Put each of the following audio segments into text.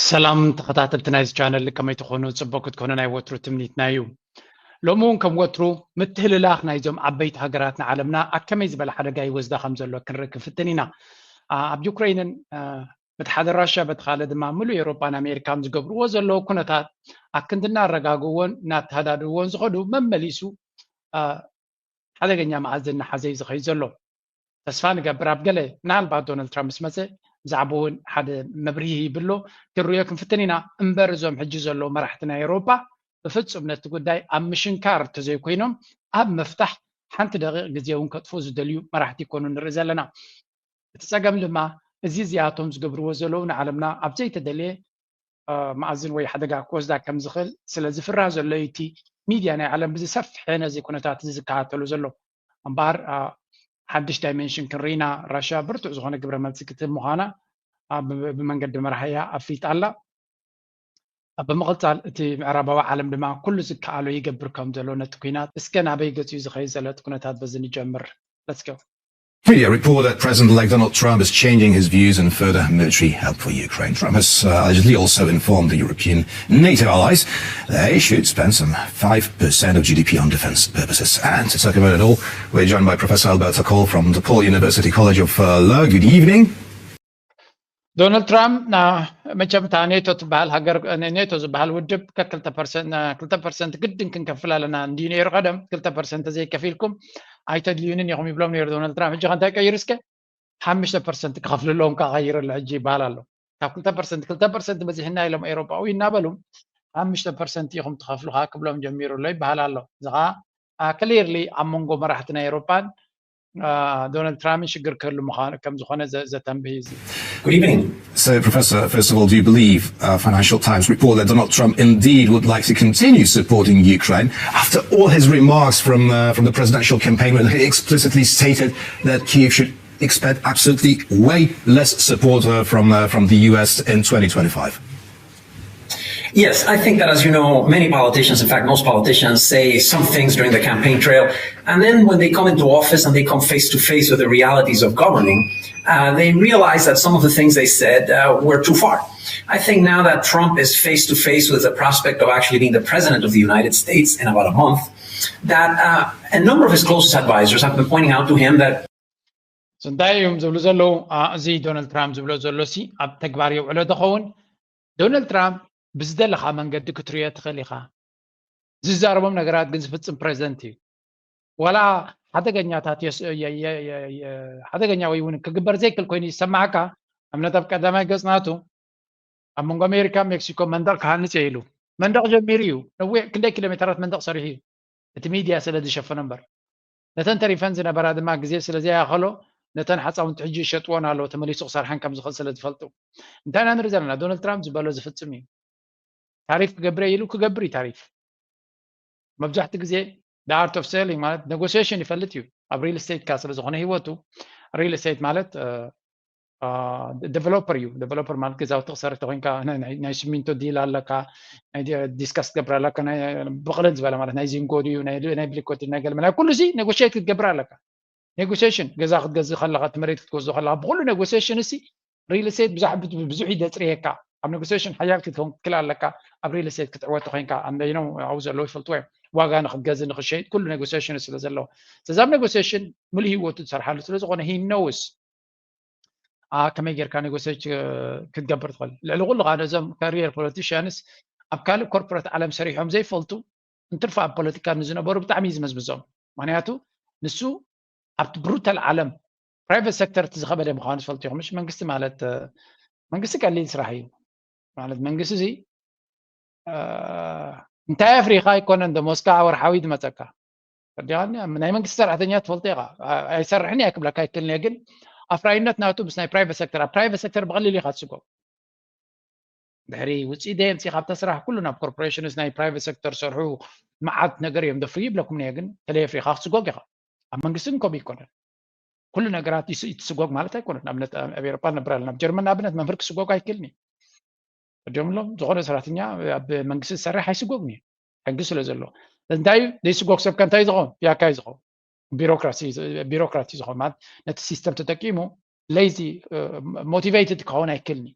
ሰላም ተኸታተልቲ ናይዚ ቻነል፣ ከመይ ትኾኑ? ጽቡቕ ክትኮኑ ናይ ወትሩ ትምኒትና እዩ። ሎሚ እውን ከም ወትሩ ምትህልላኽ ናይዞም ዓበይቲ ሃገራት ንዓለምና ኣብ ከመይ ዝበለ ሓደጋ ይወስዳ ከም ዘሎ ክንርኢ ክንፍትን ኢና። ኣብ ዩክሬንን በቲ ሓደ ራሽያ በቲ ካልእ ድማ ምሉእ ኤውሮጳን ኣሜሪካን ዝገብርዎ ዘለዉ ኩነታት ኣክንዲ እናረጋግዎን እናተሃዳድእዎን ዝኸዱ መመሊሱ ሓደገኛ መኣዝን እናሓዘ እዩ ዝኸይድ ዘሎ። ተስፋ ንገብር ኣብ ገለ ምናልባት ዶናልድ ትራምፕ ምስ መፀ ብዛዕባ እውን ሓደ መብርሂ ይብሎ ክንሪኦ ክንፍትን ኢና። እምበር እዞም ሕጂ ዘለዉ መራሕቲ ናይ ኤውሮጳ ብፍጹም ነቲ ጉዳይ ኣብ ምሽንካር እንተዘይኮይኖም ኣብ ምፍታሕ ሓንቲ ደቂቕ ግዜ እውን ከጥፍኡ ዝደልዩ መራሕቲ ይኮኑ ንርኢ ዘለና። እቲ ጸገም ድማ እዚ እዚኣቶም ዝገብርዎ ዘለዉ ንዓለምና ኣብ ዘይተደልየ መኣዝን ወይ ሓደጋ ክወስዳ ከም ዝኽእል ስለ ዝፍራ ዘሎ እዩ። እቲ ሚድያ ናይ ዓለም ብዝሰፍሐ ነዚ ኩነታት እዚ ዝከታተሉ ዘሎ። እምበኣር ሓድሽ ዳይሜንሽን ክንርኢና ራሽያ ብርቱዕ ዝኾነ ግብረ መልሲ ክትህብ ምዃና ብመንገዲ መራሕያ ኣፍሊጣ ኣላ። ብምቕጻል እቲ ምዕራባዊ ዓለም ድማ ኩሉ ዝከኣሎ ይገብር ከም ዘሎ ነቲ ኲናት እስከ ናበይ ገጺኡ ዝኸይድ ዘሎ እቲ ኩነታት በዚ ንጀምር። Let's go. Media report that President-elect Donald Trump is changing his views on further military help for Ukraine. Trump has uh, allegedly also informed the European NATO allies they should spend some five percent of G D P on defense purposes. And to talk about it all, we're joined by Professor Albert Akol from DePaul University College of uh, Law. Good evening. ዶናልድ ትራምፕ መቸም እታ ኔቶ ትበሃል ሃገር ኔቶ ዝበሃል ውድብ ክልተ ፐርሰንት ግድን ክንከፍል ኣለና እንዲዩ ነይሩ ቀደም። ክልተ ፐርሰንት ዘይከፊልኩም ኣይተድልዩንን ኢኹም ይብሎም ነይሩ ዶናልድ ትራምፕ። ሕጂ ከ እንታይ ቀይሩ እስከ ሓሙሽተ ፐርሰንት ክኸፍልሎም ከቐይር ኣሎ ሕጂ ይበሃል ኣሎ። ካብ ክልተ ፐርሰንት ክልተ ፐርሰንት በዚሕና ኢሎም ኤውሮጳዊ እናበሉ ሓሙሽተ ፐርሰንት ኢኹም ትኸፍሉ ከዓ ክብሎም ጀሚሩ ኣሎ ይበሃል ኣሎ። እዚ ከዓ ክሊርሊ ኣብ መንጎ መራሕቲ ናይ ኤውሮጳን ዶናልድ ትራምፕን ሽግር ክህሉ ምዃኑ ከም ዝኾነ ዘተንብህ እዩ። Good evening. So, Professor, first of all, do you believe uh, Financial Times report that Donald Trump indeed would like to continue supporting Ukraine after all his remarks from uh, from the presidential campaign when he explicitly stated that Kyiv should expect absolutely way less support uh, from uh, from the U S in twenty twenty-five? Yes, I think that, as you know, many politicians, in fact, most politicians, say some things during the campaign trail, and then when they come into office and they come face to face with the realities of governing, uh, they realize that some of the things they said uh, were too far. I think now that Trump is face to face with the prospect of actually being the president of the United States in about a month, that uh, a number of his closest advisors have been pointing out to him that እንታይ እዮም ዝብሉ ዘለዉ? እዚ ዶናልድ ትራምፕ ዝብሎ ዘሎ ሲ ኣብ ተግባር የውዕሎ ዝኸውን? ዶናልድ ትራምፕ ብዝደለኻ መንገዲ ክትሪኦ ትኽእል ኢኻ። ዝዛረቦም ነገራት ግን ዝፍጽም ፕሬዚደንት እዩ። ዋላ ሓደገኛታት ሓደገኛ ወይ እውን ክግበር ዘይክእል ኮይኑ ይሰማዓካ። ኣብነት ኣብ ቀዳማይ ገጽ ናቱ ኣብ መንጎ ኣሜሪካ ሜክሲኮ መንደቕ ክሃንጽ እየ ኢሉ መንደቕ ጀሚሩ እዩ። ነዊሕ ክንደይ ኪሎ ሜተራት መንደቕ ሰሪሑ እዩ። እቲ ሚድያ ስለ ዝሸፈኖ እምበር ነተን ተሪፈን ዝነበራ ድማ ግዜ ስለ ዘይኣኸሎ ነተን ሓፃውንቲ ሕጂ ይሸጥዎን ኣለዉ ተመሊሱ ክሰርሐን ከም ዝኽእል ስለ ዝፈልጡ። እንታይ ኢና ንርኢ ዘለና? ዶናልድ ትራምፕ ዝበሎ ዝፍጽም እዩ። ታሪፍ ክገብር እየ ኢሉ ክገብር እዩ ታሪፍ። መብዛሕትኡ ግዜ the art of selling ማለት ኔጎሲዬሽን ይፈልጥ እዩ። ኣብ ሪል ስቴት ካ ስለ ዝኾነ ህይወቱ ሪል ስቴት ማለት ዴቨሎፐር እዩ። ዴቨሎፐር ማለት ገዛውቲ ክሰርሕ ተኮይንካ ናይ ሲሚንቶ ዲል ኣለካ፣ ናይ ዲስካስ ክትገብር ኣለካ፣ ብቅልል ዝበለ ማለት ናይ ዚንጎ ድዩ ናይ ብሊኮት ናይ ገልመ ናይ ኩሉ ዚ ኔጎሽት ክትገብር ኣለካ። ኔጎሽሽን ገዛ ክትገዝእ ከለካ እቲ መሬት ክትገዝኦ ከለካ ብኩሉ ኔጎሽሽን እሲ ሪል ስቴት ብዙሕ ብዙሕ እዩ ዘፅርየካ። ኣብ ኔጎሽሽን ሓያል ክትከውን ክትክል ኣለካ። ኣብ ሪል ስቴት ክትዕወት ተኮይንካ ኣንደይኖም ኣብኡ ዘለዉ ይፈልጥዎ እዮም። ዋጋ ንክትገዝእ ንክትሸይጥ ኩሉ ኔጎሽሽን ስለ ዘለዎ ስለዚ ኣብ ኔጎሽሽን ሙሉእ ህይወቱ ዝሰርሓሉ ስለዝኮነ he knows ከመይ ጌርካ ኔጎሽት ክትገብር ትኽእል። ልዕሊ ኩሉ ከዓ ነዞም ካሪየር ፖለቲሽያንስ ኣብ ካልእ ኮርፖሬት ዓለም ሰሪሖም ዘይፈልጡ እንትርፎ ኣብ ፖለቲካ ንዝነበሩ ብጣዕሚ እዩ ዝመዝምዞም። ምክንያቱ ንሱ ኣብቲ ብሩታል ዓለም ፕራይቨት ሴክተር እቲ ዝኸበደ ምዃኑ ትፈልጡ ኢኹም። እሺ መንግስቲ ማለት መንግስቲ ቀሊል ስራሕ እዩ ማለት መንግስቲ እዚ እንታይ ኣፍሪካ ኣይኮነን ደሞዝካ ወርሓዊ ዝመፀካ ናይ መንግስቲ ሰራሕተኛ ትፈልጦ ኢኻ። ኣይሰርሕን እየ ክብለካ ኣይክእልን እየ ግን ኣፍራይነት ናቱ ምስ ናይ ፕራይቨት ሴክተር ኣብ ፕራይቨት ሴክተር ብቐሊል ኢኻ ትስጎም። ድሕሪ ውፅኢት ደየምፂ ካብታ ስራሕ ኩሉ ናብ ኮርፖሬሽንስ ናይ ፕራይቨት ሴክተር ሰርሑ መዓት ነገር እዮም ደፍሪ ይብለኩም እየ ግን ተለየፍሪኻ ክትስጎግ ኢኻ። ኣብ መንግስቲ ግን ከምኡ ይኮነን። ኩሉ ነገራት ይትስጎግ ማለት ኣይኮነን። ኣብነት ኣብ ኤሮጳ ንነብር ኣለና ኣብ ጀርመን ንኣብነት መምህር ክስጎግ ኣይክእልን እዩ። ሕጆምሎም ዝኾነ ሰራሕተኛ ኣብ መንግስቲ ዝሰርሕ ኣይስጎግን እዩ ሕጊ ስለ ዘሎ። እንታይ ዘይስጎግ ሰብከ እንታይ ዝኸውን ቢያካ እዩ ዝኸውን። ቢሮክራት እዩ ዝኸውን ማለት ነቲ ሲስተም ተጠቂሙ ሌዚ ሞቲቬትድ ክኸውን ኣይክእልን እዩ።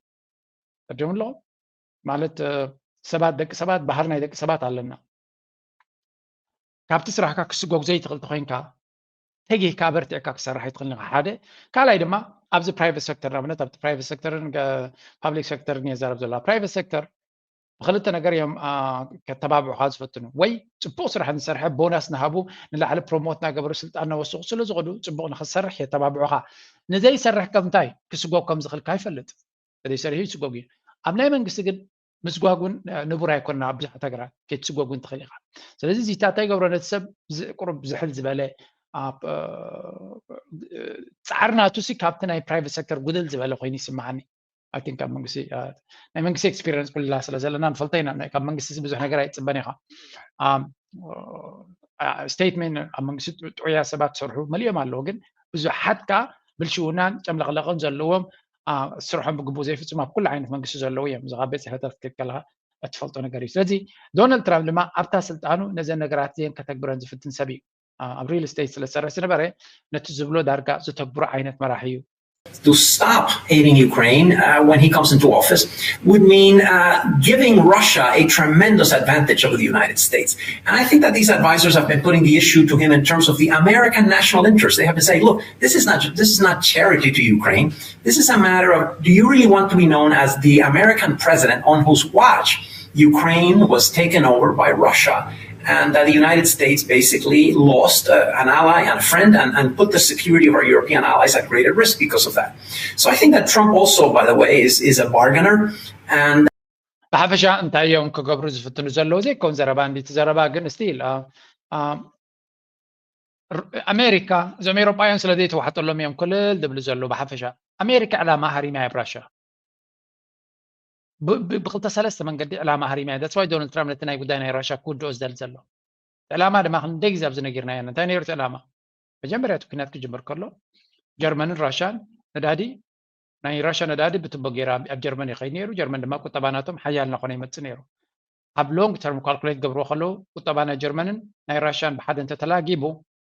ሕጆምሎም ማለት ሰባት ደቂ ሰባት ባህር ናይ ደቂ ሰባት ኣለና። ካብቲ ስራሕካ ክስጎግ ዘይትኽእል ተኮይንካ ተጊህካ በርቲዕካ ክሰርሕ ኣይትኽእልን ኢኻ። ሓደ ካልኣይ ድማ ኣብዚ ፕራይቨት ሴክተር ንኣብነት ኣብቲ ፕራይቨት ሴክተርን ፓብሊክ ሴክተርን እየ ዛረብ ዘለዋ። ፕራይቨት ሴክተር ብክልተ ነገር እዮም ከተባብዑካ ዝፈትኑ። ወይ ፅቡቅ ስራሕ ንሰርሐ ቦናስ ንሃቡ ንላዕሊ ፕሮሞት ናገበሩ ስልጣን ናወስኩ ስለ ዝኸዱ ፅቡቅ ንክትሰርሕ የተባብዑካ። ንዘይሰርሕ ከምታይ ክስጎግ ከም ዝኽልካ ይፈልጥ። ዘይሰርሑ ይስጎግ እዩ። ኣብ ናይ መንግስቲ ግን ምስጓግ እውን ንቡር ኣይኮነ ኣብ ብዙሓት ሃገራት ከይትስጎግ እውን ትኽእል ኢኻ። ስለዚ እዚ እንታይ ገብሮ ነቲ ሰብ ቁሩብ ዝሕል ዝበለ ፃዕሪ ናቱ ሲ ካብቲ ናይ ፕራይቨት ሴክተር ጉድል ዝበለ ኮይኑ ይስምዓኒ። I think ካብ መንግስቲ ናይ መንግስቲ ኤክስፒሪንስ ኩልና ስለ ዘለና ንፈልጦ ኢና። ካብ መንግስቲ ብዙሕ ነገር ኣይፅበን ኢኻ። ስቴትመንት ኣብ መንግስቲ ጥዑያ ሰባት ዝሰርሑ መሊኦም ኣለዉ፣ ግን ብዙሓት ከዓ ብልሽውናን ጨምለቕለቕን ዘለዎም ስርሖም ብግቡእ ዘይፍፅሙ ኣብ ኩሉ ዓይነት መንግስቲ ዘለዉ እዮም። እዚ ካብ ቤት ፅሕፈታት ክትከለካ እትፈልጦ ነገር እዩ። ስለዚ ዶናልድ ትራምፕ ድማ ኣብታ ስልጣኑ ነዘን ነገራት እዚአን ከተግብረን ዝፍትን ሰብ እዩ። ኣብ ሪል ስቴት ስለ ዝሰርሕ ዝነበረ ነቲ ዝብሎ ዳርጋ ዝተግብሮ ዓይነት መራሒ እዩ። to stop aiding Ukraine uh, when he comes into office would mean uh, giving Russia a tremendous advantage over the United States. And I think that these advisors have been putting the issue to him in terms of the American national interest. They have been saying, look, this is not this is not charity to Ukraine. This is a matter of, do you really want to be known as the American president on whose watch Ukraine was taken over by Russia and that the United States basically lost uh, an ally and a friend and, and put the security of our European allies at greater risk because of that. So I think that Trump also, by the way, is, is a bargainer. And ብሓፈሻ እንታይ እዮም ክገብሩ ዝፍትኑ ዘለዉ ዘይኮን ዘረባ እንዲቲ ዘረባ ግን ስቲል ኣሜሪካ እዞም ኤሮጳውያን ስለ ዘይተዋሕጠሎም እዮም ክልል ዝብሉ ዘለዉ። ብሓፈሻ ኣሜሪካ ዕላማ ሃሪማ እያ ብራሻ ብክልተ ሰለስተ መንገዲ ዕላማ ሃሪማ እያ። That's why ዶናልድ ትራምፕ ነቲ ናይ ጉዳይ ናይ ራሻ ክውድኦ ዝደሊ ዘሎ። ዕላማ ድማ ክንደይ ግዜ ኣብዚ ነጊርናዮ። እንታይ ነይሩ እቲ ዕላማ? መጀመርያ እቲ ኩናት ክጅምር ከሎ ጀርመንን ራሻን ነዳዲ ናይ ራሻ ነዳዲ ብትቦ ገይራ ኣብ ጀርመን ይኸይድ ነይሩ። ጀርመን ድማ ቁጠባ ናቶም ሓያል እናኾነ ይመፅእ ነይሩ። ኣብ ሎንግ ተርም ካልኩሌት ገብርዎ ከለዉ ቁጠባ ናይ ጀርመንን ናይ ራሻን ብሓደ እንተተላጊቡ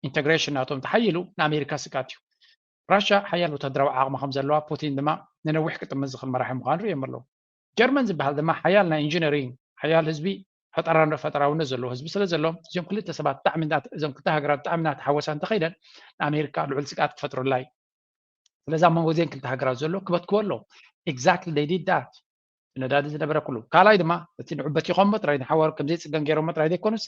ኢንተግሬሽን ናቶም ተሓይሉ ንኣሜሪካ ስግኣት እዩ። ራሻ ሓያል ወታደራዊ ዓቕሚ ከም ዘለዋ ፑቲን ድማ ንነዊሕ ክጥምት ዝኽእል መራሒ ምዃኑ ርእዮም ኣለዉ። ጀርመን ዝበሃል ድማ ሓያል ናይ ኢንጂነሪንግ ሓያል ህዝቢ ፈጠራውነት ዘለዎ ህዝቢ ስለ ዘለዎም እዚኦም ክልተ ሰባት ብጣዕሚ እዞም ክልተ ሃገራት ብጣዕሚ እናተሓወሳ እንተኸይደን ንኣሜሪካ ልዑል ስግኣት ክፈጥሩላ እዩ። ስለዚ ኣብ መንጎ እዚአን ክልተ ሃገራት ዘሎ ክበትክዎ ኣለዎም። Exactly they did that። ነዳዲ ዝነበረ ኩሉ ካልኣይ ድማ እቲ ንዑ በቲኾሞ ጥራይ ንሓዋሩ ከምዘይፅገን ገይሮሞ ጥራይ ዘይኮኑስ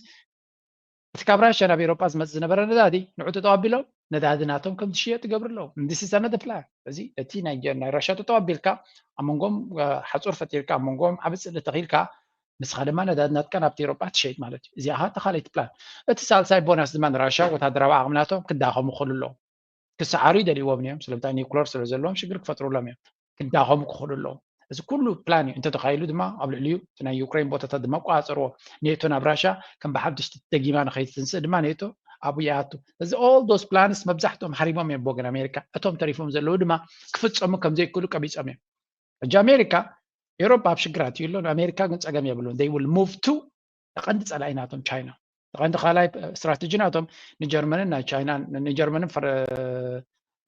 እቲ ካብ ራሽያ ናብ ኤሮጳ ዝመፅእ ዝነበረ ነዳዲ ንዑ ጠጠው ኣቢሎም ነዳዲ ናቶም ከም ዝሽየጥ ይገብሩ ኣለዉ። This is another plan። እዚ እቲ ናይ ራሽያ ጠጠው ኣቢልካ ኣብ መንጎም ሓፁር ፈጢርካ ኣብ መንጎም ዓቢ ፅሊ ተኺልካ ንስኻ ድማ ነዳዲ ናትካ ናብቲ ኤሮጳ ትሸይጥ ማለት እዩ። እዚኣ ከዓ ተኻለይቲ ፕላን። እቲ ሳልሳይ ቦናስ ድማ ንራሽያ ወታደራዊ ዓቕሚ ናቶም ክዳኸሙ ክኽእሉ ኣለዎም። ክሰዓሩ ይደልይዎም እዮም። ስለምንታይ ኒኩለር ስለ ዘለዎም ሽግር ክፈጥሩሎም እዮም። ክዳኸሙ ክኽእሉ ኣለዎም። እዚ ኩሉ ፕላን እዩ። እንተተኻይሉ ድማ ኣብ ልዕሊኡ እቲ ናይ ዩክሬን ቦታታት ድማ ቆፃፀርዎ። ኔቶ ናብ ራሽያ ከም ብሓድሽ ደጊማ ንኸይትትንስእ ድማ ኔቶ ኣብኡ ይኣቱ። እዚ all those plans መብዛሕትኦም ሓሪሞም እዮም ብወገን ኣሜሪካ። እቶም ተሪፎም ዘለዉ ድማ ክፍፀሙ ከም ዘይክእሉ ቀቢፆም እዮም። ሕጂ ኣሜሪካ ኤውሮጳ ኣብ ሽግር ኣትዩ ኣሎ። ኣሜሪካ ግን ፀገም የብሉን። They will move to ቀንዲ ፀላኢ ናቶም ቻይና። ቀንዲ ካልኣይ ስትራቴጂ ናቶም ንጀርመንን ናይ ቻይናን ንጀርመንን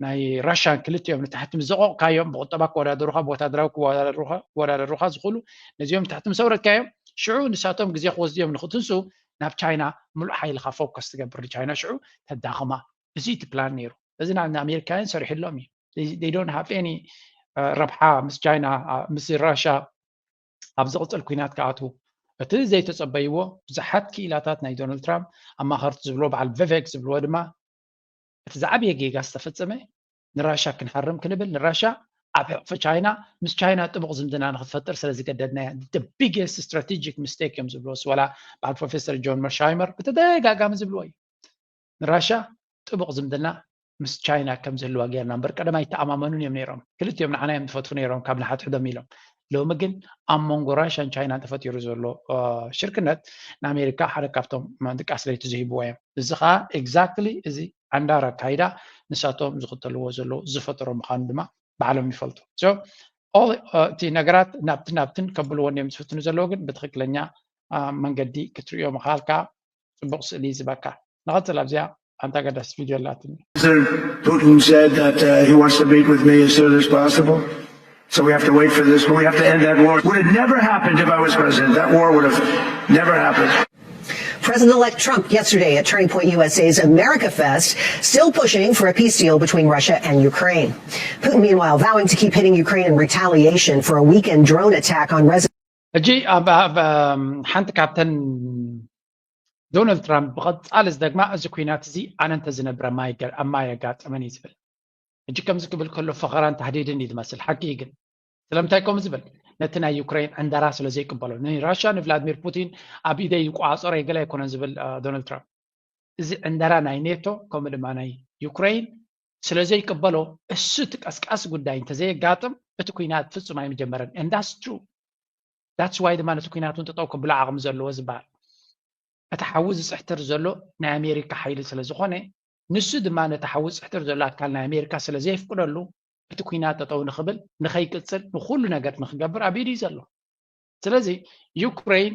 ናይ ራሽያን ክልቲኦም ንታሕቲ ምስ ዘቆቕካዮም ብቁጠባ ክወዳደሩካ ብወታደራዊ ክወዳደሩካ ዝኽእሉ ነዚኦም ንታሕቲ ምስ ኣውረድካዮም ሽዑ ንሳቶም ግዜ ክወስዱ እዮም ንክትንሱ ናብ ቻይና ሙሉእ ሓይልካ ፎከስ ትገብር ንቻይና ሽዑ ተዳኽማ። እዚ እቲ ፕላን ነይሩ። እዚ ንኣሜሪካውያን ሰሪሕሎም እዩ። They don't have any ረብሓ ምስ ቻይና ምስ ራሽያ ኣብ ዝቕፅል ኩናት ክኣትዉ እቲ ዘይተፀበይዎ ብዙሓት ክኢላታት ናይ ዶናልድ ትራምፕ ኣማኸርቲ ዝብልዎ በዓል ቪቨክ ዝብልዎ ድማ እቲ ዝዓብየ ጌጋ ዝተፈፀመ ንራሻ ክንሃርም ክንብል ንራሻ ኣብ ሕቕፊ ቻይና ምስ ቻይና ጥቡቕ ዝምድና ንክትፈጥር ስለ ዝገደድናያ the biggest strategic mistake እዮም ዝብልዎ። ወላ በዓል ፕሮፌሰር ጆን መርሻይመር ብተደጋጋሚ ዝብልዎ እዩ። ንራሻ ጥቡቕ ዝምድና ምስ ቻይና ከም ዝህልዋ ጌርና እምበር ቀደም ኣይተኣማመኑን እዮም ነይሮም። ክልቲኦም ንዓና እዮም ዝፈትፉ ነይሮም ካብ ንሓድሕዶም ኢሎም። ሎሚ ግን ኣብ መንጎ ራሽያን ቻይናን ተፈጢሩ ዘሎ ሽርክነት ንኣሜሪካ ሓደ ካብቶም ድቃስ ለይቲ ዝህብዎ እዮም። እዚ ከዓ exactly እዚ ዓንዳር ኣካይዳ ንሳቶም ዝኽተልዎ ዘለዉ ዝፈጠሮ ምዃኑ ድማ ባዕሎም ይፈልጡ። እቲ ነገራት ናብቲ ናብትን ከብልዎ እዮም ዝፍትኑ ዘለዉ ግን ብትኽክለኛ መንገዲ ክትርእዮ ምኽኣልካ ፅቡቕ ስእሊ ዝበካ። ንቐፅል ኣብዚኣ ኣንታ ገዳስ ቪድዮ ኣላትኒ። Putin said that uh, he wants to meet with me as soon as possible. So we have to wait for this, but we have to end that war. Would have never happened if I was president. That war would have never happened. President-elect Trump yesterday at Turning Point U S A's America Fest, still pushing for a peace deal between Russia and Ukraine. Putin, meanwhile, vowing to keep hitting Ukraine in retaliation for a weekend drone attack on residents. ሕጂ ኣብ ኣብ፣ እም፣ ሓንቲ ካብተን ዶናልድ ትራምፕ ብቐጻሊ ዝደግማ፣ እዚ ኩናት እዚ ኣነ እንተዝነብር ኣብ ማይ ገ- ኣብ ማይ ኣጋጠመን እዩ ዝብል። ሕጂ ከምዚ ክብል ከሎ ፈኸራን ታህዲድን እዩ ዝመስል። ሓቂ እዩ ግን ስለምንታይ ከምኡ ዝብል? ነቲ ናይ ዩክሬን ዕንደራ ስለ ዘይቅበሎ። ንራሽያ ንቭላድሚር ፑቲን ኣብ ኢደይ ይቆጻጸሮ እየ ገለ ኣይኮነን ዝብል ዶናልድ ትራምፕ። እዚ ዕንደራ ናይ ኔቶ ከምኡ ድማ ናይ ዩክሬን ስለ ዘይቅበሎ፣ እሱ እቲ ቀስቃሲ ጉዳይ እንተዘየጋጥም እቲ ኩናት ፍጹም ኣይምጀመረን። And that's true. That's why ድማ ነቲ ኩናት እውን ጠጠው ከብሎ ዓቕሚ ዘለዎ ዝበሃል። እቲ ሓዊ ዝፅሕትር ዘሎ ናይ ኣሜሪካ ሓይሊ ስለ ዝኾነ፣ ንሱ ድማ ነቲ ሓዊ ዝፅሕትር ዘሎ ኣካል ናይ ኣሜሪካ ስለ ዘየፍቅደሉ፣ እቲ ኩናት ጠጠው ንኽብል፣ ንኸይቅፅል፣ ንኩሉ ነገር ንክገብር ኣብ ኢዱ እዩ ዘሎ። ስለዚ ዩክሬን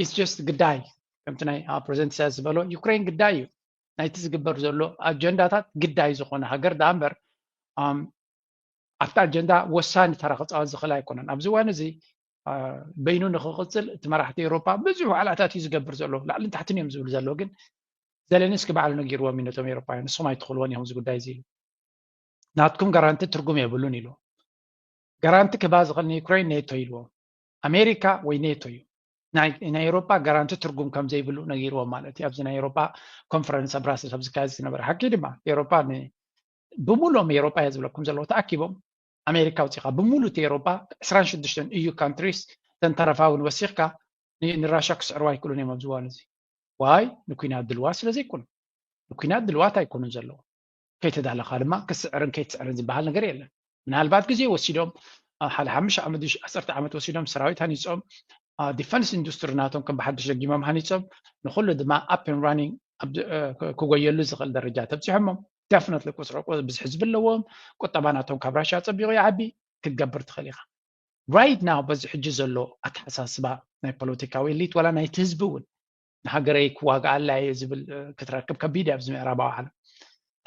is just ግዳይ፣ ከምቲ ናይ ፕሬዚደንት ኢሳያስ ዝበሎ፣ ዩክሬን ግዳይ እዩ። ናይቲ ዝግበር ዘሎ ኣጀንዳታት ግዳይ ዝኾነ ሃገር ደኣ እምበር፣ ኣብቲ ኣጀንዳ ወሳኒ ተራ ክፃወት ዝኽእል ኣይኮነን። ኣብዚ እዋን እዚ በይኑ ንክቕፅል እቲ መራሕቲ ኤውሮፓ ብዙሕ ዋዕላታት እዩ ዝገብር ዘሎ። ላዕልን ታሕትን እዮም ዝብሉ ዘለዉ፣ ግን ዘለንስኪ ባዕሉ ነጊርዎም እዩ ነቶም ኤውሮፓውያን፣ ንስኹም ኣይትኽእልዎን ኢኹም እዚ ጉዳይ እዚ ኢሉ። ናትኩም ጋራንቲ ትርጉም የብሉን ኢሉ። ጋራንቲ ክባ ዝኽእል ንዩክሬን ኔቶ ኢልዎም። ኣሜሪካ ወይ ኔቶ እዩ። ናይ ናይ ኤውሮፓ ጋራንቲ ትርጉም ከም ዘይብሉ ነጊርዎም ማለት እዩ። ኣብዚ ናይ ኤውሮፓ ኮንፈረንስ ኣብ ብራስልስ ኣብ ዝካየድ ዝነበረ ሓቂ ድማ ኤውሮፓ ን- ብምሉኦም ኤውሮፓ እየ ዝብለኩም ዘለዉ ተኣኪቦም ኣሜሪካ ውፂኻ ብምሉ እቲ ኤውሮፓ ዕስራን ሽዱሽተን ኢዩ ካንትሪስ ተንተረፋ እውን ወሲኽካ ን- ንራሻ ክስዕርዋ ኣይክእሉን እዮም ኣብዚ እዋን እዚ ዋይ ንኩናት ድልዋት ስለ ዘይኮኑ ንኩናት ድልዋት ኣይኮኑን ዘለዉ ከይተዳለኻ ድማ ክስዕርን ከይትስዕርን ዝበሃል ነገር የለን ምናልባት ግዜ ወሲዶም ሓደ ሓሙሽተ ዓመት ዓሰርተ ዓመት ወሲዶም ሰራዊት ሃኒፆም ዲፈንስ ኢንዱስትሪ ናቶም ከም ብሓድሽ ደጊሞም ሃኒፆም ንኩሉ ድማ up and running ክጎየሉ ዝኽእል ደረጃ ተብፂሖሞም definitely ቁፅሪ ብዙሕ ህዝቢ ኣለዎም ቁጠባ ናቶም ካብ ራሽያ ፀቢቑ ይዓቢ ክትገብር ትኽእል ኢኻ right now በዚ ሕጂ ዘሎ ኣተሓሳስባ ናይ ፖለቲካዊ ኤሊት ዋላ ናይቲ ህዝቢ እውን ንሃገረይ ክዋግኣላ እየ ዝብል ክትረክብ ከቢድ እያ ኣብዚ ምዕራባዊ ዓለም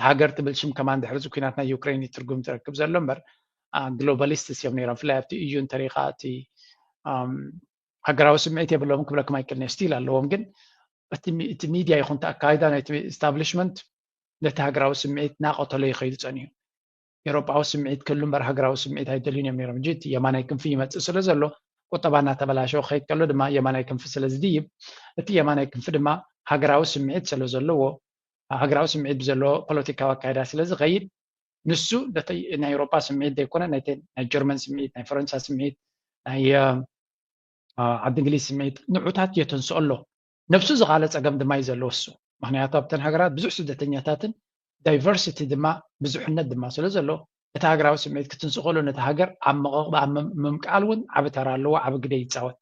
ሃገር ትብል ሽም ከማን ድሕሪ እዚ ኩናት ናይ ዩክሬን ትርጉም ትረክብ ዘሎ እምበር ግሎባሊስትስ እዮም ነይሮም ብፍላይ ኣብቲ እዩ እንተሪኻ እቲ ሃገራዊ ስምዒት የብሎም ክብለኩም ኣይክእልን እየ ስቲል ኣለዎም ግን እቲ ሚድያ ይኹን ኣካይዳ ናይቲ ስታብሊሽመንት ነቲ ሃገራዊ ስምዒት ናቐተሎ ይኸይዱ ፀኒሑ ኤውሮጳዊ ስምዒት ክህሉ እምበር ሃገራዊ ስምዒት ኣይደልዩን እዮም ነይሮም እንጂ እቲ የማናይ ክንፊ ይመፅእ ስለ ዘሎ ቁጠባ እናተበላሸወ ክኸይድ ከሎ ድማ የማናይ ክንፊ ስለ ዝድይብ እቲ የማናይ ክንፊ ድማ ሃገራዊ ስምዒት ስለ ዘለዎ ሃገራዊ ስምዒት ብዘለዎ ፖለቲካዊ ኣካይዳ ስለ ዝኸይድ ንሱ ናይ ኤውሮጳ ስምዒት ዘይኮነ ናይ ጀርመን ስምዒት ናይ ፈረንሳ ስምዒት ናይ ዓዲ እንግሊዝ ስምዒት ንዑታት የተንስኦ ኣሎ ነብሱ ዝኻለ ፀገም ድማ እዩ ዘለዎ እሱ ምክንያቱ ኣብተን ሃገራት ብዙሕ ስደተኛታትን ዳይቨርሲቲ ድማ ብዙሕነት ድማ ስለ ዘሎ እቲ ሃገራዊ ስምዒት ክትንስእ ከሎ ነቲ ሃገር ኣብ ምምቃል እውን ዓቢ ተራ ኣለዎ ዓቢ ግደ ይፃወት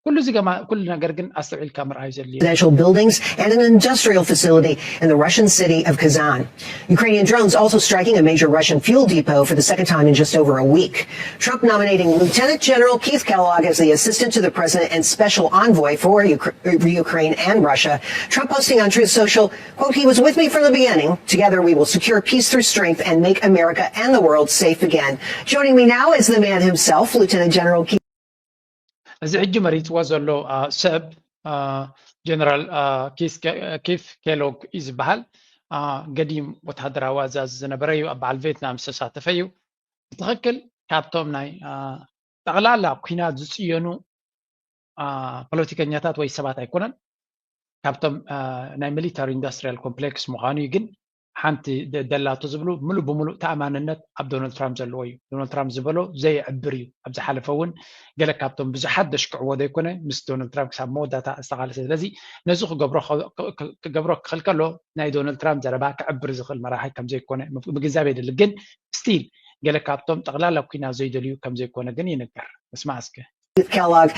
ኩሉ እዚ ገማ ኩሉ ነገር ግን ኣስተውዒልካ ምርኣዩ ዘድልዮ residential buildings and an industrial facility in the Russian city of Kazan. Ukrainian drones also striking a major Russian fuel depot for the second time in just over a week. Trump nominating Lieutenant General Keith Kellogg as the assistant to the president and special envoy for Ukraine and Russia. Trump posting on Truth Social, quote, he was with me from the beginning. Together we will secure peace through strength and make America and the world safe again. Joining me now is the man himself, Lieutenant General Keith. እዚ ሕጂ መሪፅዎ ዘሎ ሰብ ጀነራል ኪፍ ኬሎግ እዩ ዝበሃል ገዲም ወታደራዊ ኣዛዚ ዝነበረ እዩ ኣብ በዓል ቬትናም ዝተሳተፈ እዩ ብትኽክል ካብቶም ናይ ጠቕላላ ኩናት ዝፅየኑ ፖለቲከኛታት ወይ ሰባት ኣይኮነን ካብቶም ናይ ሚሊታሪ ኢንዱስትሪያል ኮምፕሌክስ ምዃኑ እዩ ግን ሓንቲ ደላቶ ዝብሉ ምሉእ ብምሉእ ተኣማንነት ኣብ ዶናልድ ትራምፕ ዘለዎ እዩ ዶናልድ ትራምፕ ዝበሎ ዘየዕብር እዩ ኣብ ዝሓለፈ እውን ገለ ካብቶም ብዙሓት ደሽክዕዎ ዘይኮነ ምስ ዶናልድ ትራምፕ ክሳብ መወዳእታ ዝተቓለሰ ስለዚ ነዚ ክገብሮ ክኽእል ከሎ ናይ ዶናልድ ትራምፕ ዘረባ ክዕብር ዝኽእል መራሒ ከም ዘይኮነ ምግንዛብ የድሊ ግን ስቲል ገለ ካብቶም ጠቕላላ ኩናት ዘይደልዩ ከም ዘይኮነ ግን ይንገር እስማዕ እስከ Kellogg.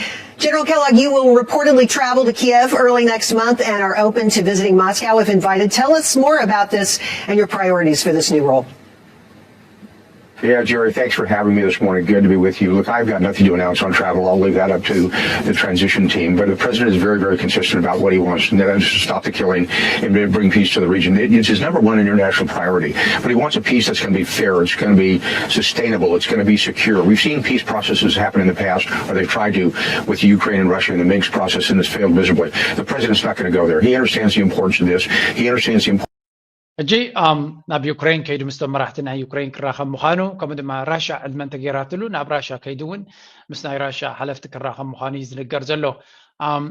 General Kellogg, you will reportedly travel to Kiev early next month and are open to visiting Moscow if invited. Tell us more about this and your priorities for this new role. Yeah, Jerry, thanks for having me this morning. Good to be with you. Look, I've got nothing to announce on travel. I'll leave that up to the transition team. But the president is very, very consistent about what he wants. And that is to stop the killing and bring peace to the region. It- It's his number one international priority. But he wants a peace that's going to be fair. It's going to be sustainable. It's going to be secure. We've seen peace processes happen in the past, or they've tried to, with Ukraine and Russia in the Minsk process, and it's failed miserably. The president's not going to go there. He understands the importance of this. He understands the importance. ሕጂ ኣም፣ ናብ ዩክሬን ከይዱ ምስቶም መራሕቲ ናይ ዩክሬን ክራኸብ ምዃኑ፣ ከምኡ ድማ ራሻ ዕድመ እንተገይራትሉ ናብ ራሻ ከይዱ እውን ምስ ናይ ራሻ ሓለፍቲ ክራኸብ ምዃኑ እዩ ዝንገር ዘሎ። ኣም፣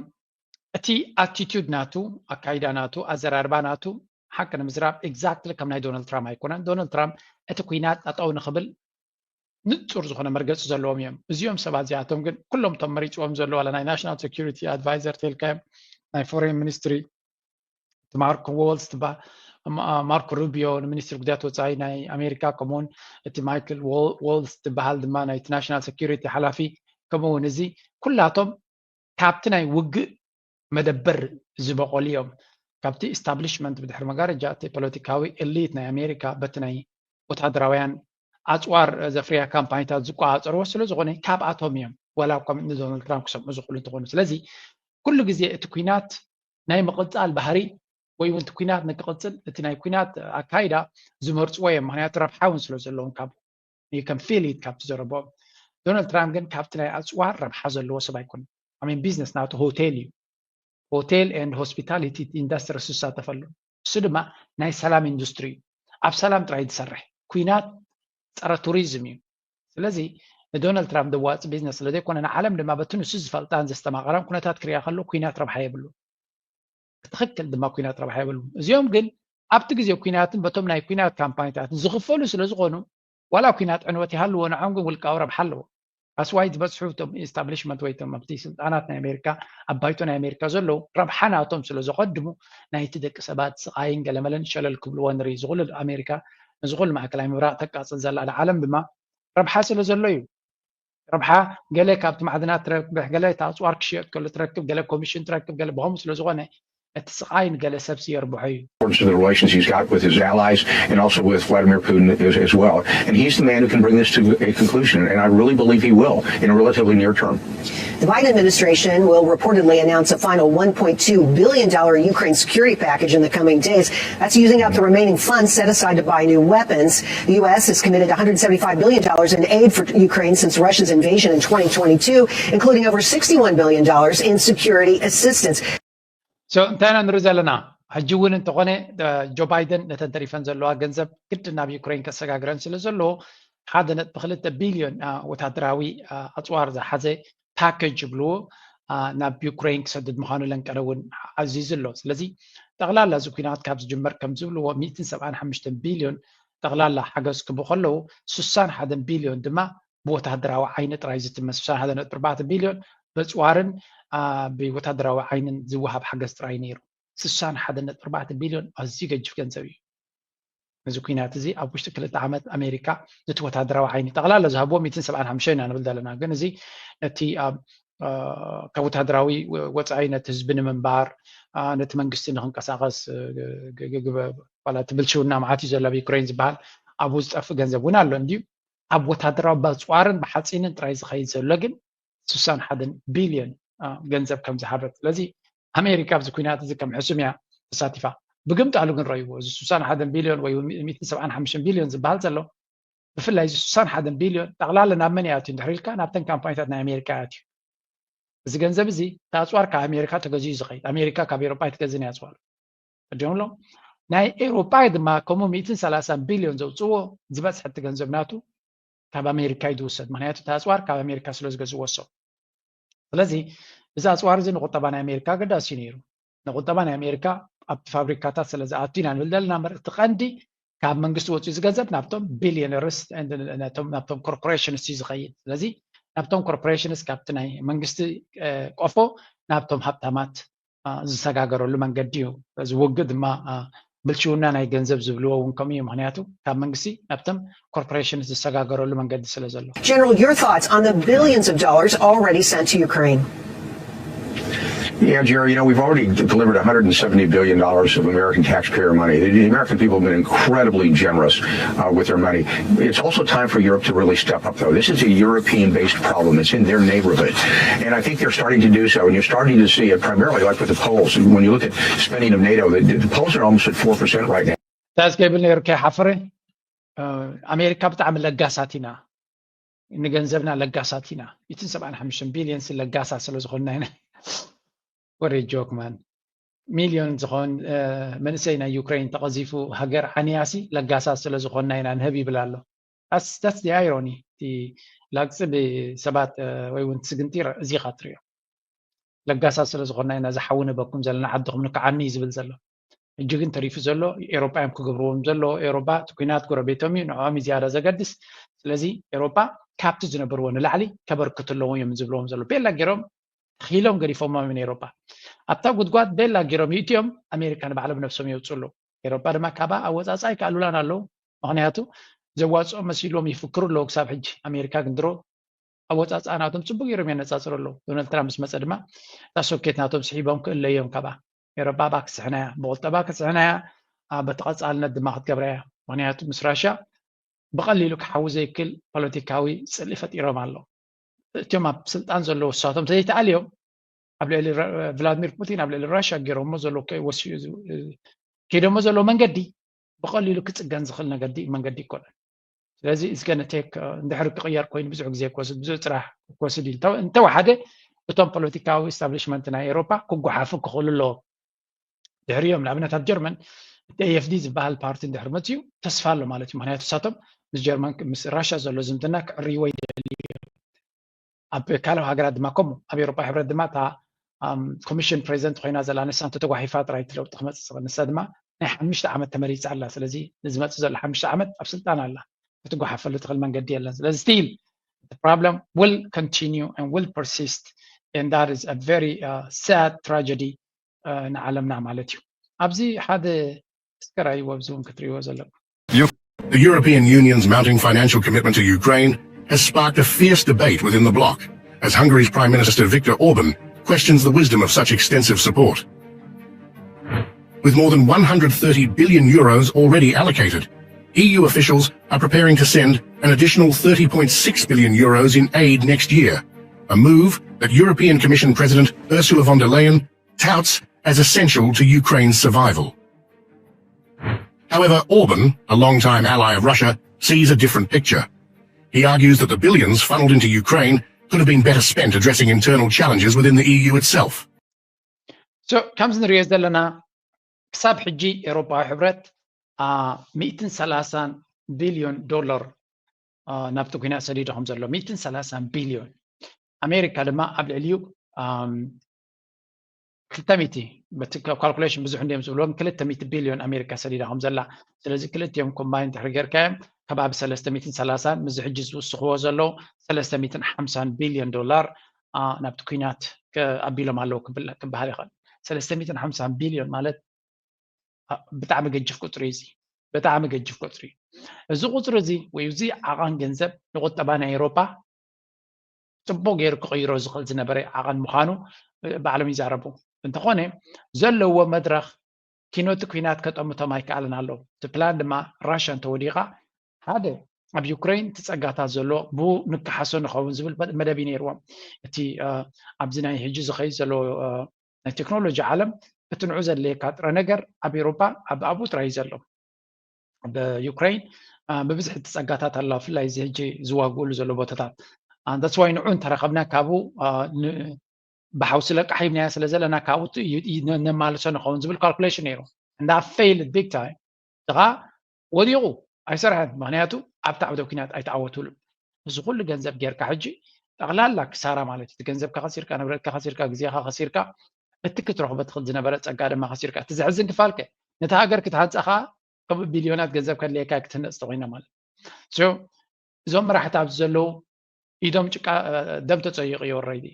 እቲ ኣቲቱድ ናቱ፣ ኣካይዳ ናቱ፣ ኣዘራርባ ናቱ ሓቂ ንምዝራብ ኤግዛክትሊ ከም ናይ ዶናልድ ትራምፕ ኣይኮነን። ዶናልድ ትራምፕ እቲ ኩናት ጠጠው ንኽብል ንጹር ዝኾነ መርገፂ ዘለዎም እዮም። እዚኦም ሰባት እዚኣቶም ግን ኩሎም እቶም መሪፅዎም ዘሎ ዋላ ናይ ናሽናል ሴኩሪቲ ኣድቫይዘር ተልካዮም ናይ ፎሬን ሚኒስትሪ ማርኮ ዎልስ ትበሃል፣ ማርኮ ሩቢዮ ንሚኒስትሪ ጉዳያት ወፃኢ ናይ ኣሜሪካ፣ ከምኡውን እቲ ማይክል ዎልስ ትበሃል ድማ ናይቲ ናሽናል ሴኩሪቲ ሓላፊ፣ ከምኡውን እዚ ኩላቶም ካብቲ ናይ ውግእ መደበር ዝበቆሉ እዮም። ካብቲ ኢስታብሊሽመንት ብድሕሪ መጋረጃ እቲ ፖለቲካዊ ኤሊት ናይ ኣሜሪካ በቲ ናይ ወታደራውያን ኣፅዋር ዘፍርያ ካምፓኒታት ዝቆፃፀርዎ ስለ ዝኾነ ካብኣቶም እዮም። ዋላ እኳ ንዶናልድ ትራምፕ ክሰምዑ ዝኽእሉ እንትኾኑ፣ ስለዚ ኩሉ ግዜ እቲ ኩናት ናይ ምቕፃል ባህሪ ወይ እውን እቲ ኩናት ንክቕፅል እቲ ናይ ኩናት ኣካይዳ ዝመርፅዎ እዮም። ምክንያቱ ረብሓ እውን ስለ ዘለዎም ካብ ከም ፊሊት ካብቲ ዘረብኦም። ዶናልድ ትራምፕ ግን ካብቲ ናይ ኣፅዋር ረብሓ ዘለዎ ሰብ ኣይኮነን። ኣሜን ቢዝነስ ናቱ ሆቴል እዩ። ሆቴል ኤንድ ሆስፒታሊቲ ኢንዱስትሪ ዝሳተፈሉ፣ እሱ ድማ ናይ ሰላም ኢንዱስትሪ እዩ። ኣብ ሰላም ጥራይ ዝሰርሕ፣ ኩናት ፀረ ቱሪዝም እዩ። ስለዚ ንዶናልድ ትራምፕ ዘዋፅእ ቢዝነስ ስለዘይኮነ ንዓለም ድማ በቲ ንሱ ዝፈልጣን ዘስተማቐራን ኩነታት ክሪኣ ከሎ ኩናት ረብሓ የብሉ። ብትኽክል ድማ ኩናት ረብሓ የብሉ። እዚኦም ግን ኣብቲ ግዜ ኩናትን በቶም ናይ ኩናት ካምፓኒታትን ዝኽፈሉ ስለ ዝኾኑ ዋላ ኩናት ዕንወት ይሃልዎ ንዖም ግን ውልቃዊ ረብሓ ኣለዎ። ኣስዋይ ዝበፅሑ እቶም ኢስታብሊሽመንት ወይ እቶም ኣብቲ ስልጣናት ናይ ኣሜሪካ ኣብ ባይቶ ናይ ኣሜሪካ ዘለዉ ረብሓ ናቶም ስለ ዘቐድሙ ናይቲ ደቂ ሰባት ስቓይን ገለመለን ሸለል ክብልዎ ንርኢ። ዝኹሉ ኣሜሪካ ንዝኹሉ ማእከላይ ምብራቕ ተቃፅል ዘላ ዓለም ድማ ረብሓ ስለ ዘሎ እዩ። ረብሓ ገለ ካብቲ ማዕድናት ትረክብ፣ ገለ እቲ ኣፅዋር ክሽየጥ ከሎ ትረክብ፣ ገለ ኮሚሽን ትረክብ፣ ገለ ብኸምኡ ስለ ዝኾነ እቲ ስቓይ ንገለ ሰብሲ የርብሖ እዩ። Importance of the relations he's got with his allies and also with Vladimir Putin as, as well. And he's the man who can bring this to a conclusion, and I really believe he will in a relatively near term. The Biden administration will reportedly announce a final one point two billion dollar Ukraine security package in the coming days. That's using up the remaining funds set aside to buy new weapons. The U S has committed one hundred seventy-five billion dollars in aid for Ukraine since Russia's invasion in twenty twenty-two, including over sixty-one billion dollars in security assistance. So እንታይ ኢና ንርኢ ዘለና? ሕጂ እውን እንተኾነ ጆ ባይደን ነተን ተሪፈን ዘለዋ ገንዘብ ግድ ናብ ዩክሬን ከሰጋግረን ስለ ዘለዎ ሓደ ነጥቢ ክልተ ቢልዮን ወታደራዊ ኣፅዋር ዝሓዘ ፓኬጅ ይብልዎ ናብ ዩክሬን ክሰድድ ምዃኑ ለንቀረ እውን ኣዚዙ ኣሎ። ስለዚ ጠቕላላ እዚ ኩናት ካብ ዝጅመር ከም ዝብልዎ ሚእትን ሰብዓን ሓሙሽተን ቢልዮን ጠቕላላ ሓገዝ ክቡ ከለዉ ስሳን ሓደን ቢልዮን ድማ ብወታደራዊ ዓይኒ ጥራይ ዝትመ ስሳን ሓደን ነጥቢ ኣርባዕተ ቢልዮን በፅዋርን ብወታደራዊ ዓይንን ዝወሃብ ሓገዝ ጥራይ ነይሩ። ስሳን ሓደን ነጥቢ ኣርባዕተ ቢልዮን ኣዝዩ ገጅፍ ገንዘብ እዩ። ነዚ ኩናት እዚ ኣብ ውሽጢ ክልተ ዓመት ኣሜሪካ ነቲ ወታደራዊ ዓይኒ ጠቕላላ ዝሃብዎ ሚእትን ሰብዓን ሓሙሽተን ኢና ንብል ዘለና። ግን እዚ ነቲ ኣብ ካብ ወታደራዊ ወፃኢ ነቲ ህዝቢ ንምንባር ነቲ መንግስቲ ንክንቀሳቀስ ዋላ እቲ ብልሽውና መዓት እዩ ዘሎ ኣብ ዩክሬን ዝበሃል ኣብኡ ዝጠፍእ ገንዘብ እውን ኣሎ እንድዩ። ኣብ ወታደራዊ በፅዋርን ብሓፂንን ጥራይ ዝኸይድ ዘሎ ግን ስሳን ሓደን ቢልዮን ገንዘብ ከም ዝሃበት። ስለዚ ኣሜሪካ ኣብዚ ኩናት እዚ ከም ሕሱም እያ ተሳቲፋ። ብግምጣሉ ግን ረይዎ እዚ ስሳን ሓደን ቢልዮን ወይ ሚእትን ሰብዓን ሓሙሽተን ቢልዮን ዝበሃል ዘሎ ብፍላይ እዚ ስሳን ሓደን ቢልዮን ጠቕላላ ናብ መን ይኣትዩ እንድሕር ኢልካ ናብተን ካምፓኒታት ናይ ኣሜሪካ ይኣትዩ። እዚ ገንዘብ እዚ እቲ ኣፅዋር ካብ ኣሜሪካ ተገዚኡ ዝኸይድ ኣሜሪካ ካብ ኤሮጳ ኣይትገዝእን እያ ኣፅዋር እዲኦም ኣሎ። ናይ ኤሮጳ ድማ ከምኡ ሚእትን ሰላሳን ቢልዮን ዘውፅዎ ዝበፅሐ እቲ ገንዘብ ናቱ ካብ ኣሜሪካ እዩ ዝውሰድ። ምክንያቱ እቲ ኣፅዋር ካብ ኣሜሪካ ስለ ዝገዝእዎ እሶም። ስለዚ እዚ ኣፅዋር እዚ ንቁጠባ ናይ ኣሜሪካ ኣገዳሲ እዩ ነይሩ። ንቁጠባ ናይ ኣሜሪካ ኣብቲ ፋብሪካታት ስለ ዝኣቱ ኢና ንብል ዘለና እምበር እቲ ቀንዲ ካብ መንግስቲ ወፂኡ ዝገንዘብ ናብቶም ቢልዮነርስ ናብቶም ኮርፖሬሽንስ እዩ ዝኸይድ። ስለዚ ናብቶም ኮርፖሬሽንስ ካብቲ ናይ መንግስቲ ቆፎ ናብቶም ሃብታማት ዝሰጋገረሉ መንገዲ እዩ። እዚ ውግእ ድማ ብልሽውና ናይ ገንዘብ ዝብልዎ እውን ከምኡ እዩ። ምክንያቱ ካብ መንግስቲ ናብቶም ኮርፖሬሽን ዝሰጋገረሉ መንገዲ ስለ ዘሎ። General, your thoughts on the billions of dollars already sent to Ukraine? Yeah, Jerry, you know, we've already delivered one hundred seventy billion dollars of American taxpayer money. The American people have been incredibly generous uh, with their money. It's also time for Europe to really step up, though. This is a European-based problem. It's in their neighborhood. And I think they're starting to do so. And you're starting to see it primarily, like, with the polls. When you look at spending of NATO, the, the polls are almost at four percent right now. እንታይ ዝገብር ነይሩ ከይሓፍረ? ኣሜሪካ ብጣዕሚ ለጋሳት ኢና፣ ንገንዘብና ለጋሳት ኢና። እትን ሰብዓን ሓሙሽተን ቢልዮን ለጋሳት ስለ ዝኾንና ኢና። ወረ ጆክ ማን። ሚልዮን ዝኾን መንእሰይ ናይ ዩክሬን ተቐዚፉ ሃገር ዓንያሲ ለጋሳት ስለ ዝኾንና ኢና ንህብ ይብል ኣሎ። ኣስታስ ዲ ኣይሮኒ። እቲ ላግፂ ብሰባት ወይ እውን ስግንጢር እዚ ኢኻ ትሪኦ። ለጋሳት ስለ ዝኾንና ኢና ዝሓዊ ነበኩም ዘለና ዓድኹም ንክዓኒ እዩ ዝብል ዘሎ። ሕጂ ግን ተሪፉ ዘሎ ኤሮጳ እዮም ክገብርዎም ዘሎ። ኤሮጳ እቲ ኩናት ጎረቤቶም እዩ፣ ንዕኦም እዩ ዝያዳ ዘገድስ። ስለዚ ኤሮጳ ካብቲ ዝነበርዎ ንላዕሊ ከበርክቱ ኣለዎም እዮም ዝብልዎም ዘሎ። ቤላ ገይሮም ተኺሎም ገዲፎሞም እዮም ኤሮጳ። ኣብታ ጉድጓድ ቤላ ገይሮም ይእትዮም፣ ኣሜሪካ ንባዕሎም ነብሶም የውፅኡ ኣለዉ። ኤሮጳ ድማ ካባ ኣወፃፃ ይከኣሉላን ኣለዉ። ምክንያቱ ዘዋፅኦም መሲልዎም ይፍክሩ ኣለዉ ክሳብ ሕጂ። ኣሜሪካ ግን ድሮ ኣወፃፅኣ ናቶም ፅቡቅ ገይሮም የነፃፅሩ ኣለዉ። ዶናልድ ትራምፕ ምስ መፀ ድማ እታ ሶኬት ናቶም ስሒቦም ክእለዮም ካብኣ። ኤሮጳ ባ ክስሕናያ፣ ብቁጠባ ክስሕናያ፣ በቲ ቀፃልነት ድማ ክትገብራ እያ። ምክንያቱ ምስ ራሽያ ብቀሊሉ ክሓዊ ዘይክል ፖለቲካዊ ፅልኢ ፈጢሮም ኣለዉ። እቲኦም ኣብ ስልጣን ዘለዉ እሳቶም ተዘይተኣልዮም ኣብ ልዕሊ ቭላድሚር ፑቲን ኣብ ልዕሊ ራሽያ ገይሮሞ ዘለዉ ወሲኡ ከይዶሞ ዘለዉ መንገዲ ብቀሊሉ ክፅገን ዝኽእል ነገዲ መንገዲ ይኮነን። ስለዚ it's gonna take እንድሕር ክቕየር ኮይኑ ብዙሕ ግዜ ክወስድ ብዙሕ ፅራሕ ክወስድ እዩ። እንተወሓደ እቶም ፖለቲካዊ establishment ናይ ኤሮፓ ክጓሓፉ ክኽእሉ ኣለዎም። ድሕሪኦም ንኣብነት ኣብ ጀርመን እቲ ኤኤፍዲ ዝበሃል ፓርቲ እንድሕር መፅዩ ተስፋ ኣሎ ማለት እዩ። ምክንያቱ ንሳቶም ምስ ጀርመን ምስ ራሽያ ዘሎ ዝምድና ክዕርይዎ ይደልዩ እዮም። ኣብ ካልእ ሃገራት ድማ ከምኡ ኣብ ኤሮፓ ሕብረት ድማ እታ ኮሚሽን ፕሬዚደንት ኮይና ዘላ ንሳ እንተተጓሒፋ ጥራይ እቲ ለውጢ ክመፅእ ዝኽእል። ንሳ ድማ ናይ ሓሙሽተ ዓመት ተመሪፃ ኣላ። ስለዚ ንዝመፅእ ዘሎ ሓሙሽተ ዓመት ኣብ ስልጣን ኣላ። ክትጓሓፈሉ ትኽእል መንገዲ የለን። ስለዚ still the problem will continue and will persist and that is a very sad tragedy ንዓለምና ማለት እዩ። ኣብዚ ሓደ እስከ ራእይዎ ኣብዚ እውን ክትሪእዎ ዘለኩም። The European Union's mounting financial commitment to Ukraine has sparked a fierce debate within the bloc, as Hungary's Prime Minister Viktor Orban questions the wisdom of such extensive support. With more than one hundred thirty billion euros already allocated, E U officials are preparing to send an additional thirty point six billion euros in aid next year, a move that European Commission President Ursula von der Leyen touts as essential to Ukraine's survival. However, Orban, a long-time ally of Russia, sees a different picture. He argues that the billions funneled into Ukraine could have been better spent addressing internal challenges within the E U itself. So ከምዚ ንሪኦ ዘለና ክሳብ ሕጂ ኤውሮፓዊ ሕብረት ሚእትን ሰላሳን ቢልዮን ዶላር ናብቲ ኩናት ሰዲዱ ከም ዘሎ፣ ሚእትን ሰላሳን ቢልዮን። ኣሜሪካ ድማ ኣብ ልዕሊኡ ክልተ ሚእቲ፣ በቲ ካልኩሌሽን ብዙሕ እንድዮም ዝብልዎ፣ ግን ክልተ ሚእቲ ቢልዮን ኣሜሪካ ሰዲዳ ከም ዘላ። ስለዚ ክልቲኦም ኮምባይን ድሕሪ ጌርካዮም ከባቢ ሰለስተ ሚእትን ሰላሳን፣ ምስዚ ሕጂ ዝውስኽዎ ዘለዉ ሰለስተ ሚእትን ሓምሳን ቢልዮን ዶላር ናብቲ ኩናት ኣቢሎም ኣለዉ ክበሃል ይኽእል። ሰለስተ ሚእትን ሓምሳን ቢልዮን ማለት ብጣዕሚ ገጅፍ ቁፅሪ እዩ። እዚ ብጣዕሚ ገጅፍ ቁፅሪ እዩ። እዚ ቁፅሪ እዚ ወይ እዚ ዓቐን ገንዘብ ንቁጠባ ናይ ኤውሮፓ ፅቡቅ ገይሩ ክቕይሮ ዝኽእል ዝነበረ ዓቐን ምዃኑ ባዕሎም ይዛረቡ። እንተኾነ ዘለዎ መድረኽ ኪኖቲ ኩናት ከጠምቶም ኣይከኣልን ኣለዉ። እቲ ፕላን ድማ ራሽያ እንተወዲቓ ሓደ ኣብ ዩክሬን እቲ ጸጋታት ዘሎ ብኡ ንከሓሶ ንኸውን ዝብል መደብ እዩ ነይርዎም። እቲ ኣብዚ ናይ ሕጂ ዝኸይድ ዘሎ ናይ ቴክኖሎጂ ዓለም እቲ ንዑ ዘድልየካ ጥረ ነገር ኣብ ኤውሮፓ ኣብ ኣብኡ ጥራይ እዩ ዘሎ። ኣብ ዩክሬን ብብዝሒ እቲ ጸጋታት ኣሎ፣ ብፍላይ እዚ ሕጂ ዝዋግኡሉ ዘሎ ቦታታት። That's why ንዑ እንተረኸብና ካብኡ ብሓውሲ ለቃሕ ሂብናዮ ስለ ዘለና ካብኡ ነማልሶ ንኸውን ዝብል ካልኩሌሽን ነይሩ። And that failed big time። ድኻ ወዲቑ ኣይሰርሐን፣ ምክንያቱ ኣብቲ ዓውደ ኩናት ኣይተዓወቱሉን። እዚ ኩሉ ገንዘብ ጌርካ ሕጂ ጠቕላላ ክሳራ ማለት እዩ። ገንዘብካ ከሲርካ፣ ንብረትካ ከሲርካ፣ ግዜኻ ከሲርካ፣ እቲ ክትረኽቦ ትኽእል ዝነበረ ጸጋ ድማ ከሲርካ። እቲ ዘሕዝን ክፋልከ ነቲ ሃገር ክትሃንጻ ከኣ ከም ቢልዮናት ገንዘብ ከድልየካ ክትህነጽ ተኮይና ማለት እዩ። እዞም መራሕቲ ኣብዚ ዘለዉ ኢዶም ጭቃ ደም ተጸይቑ እዩ። ኦረይዲ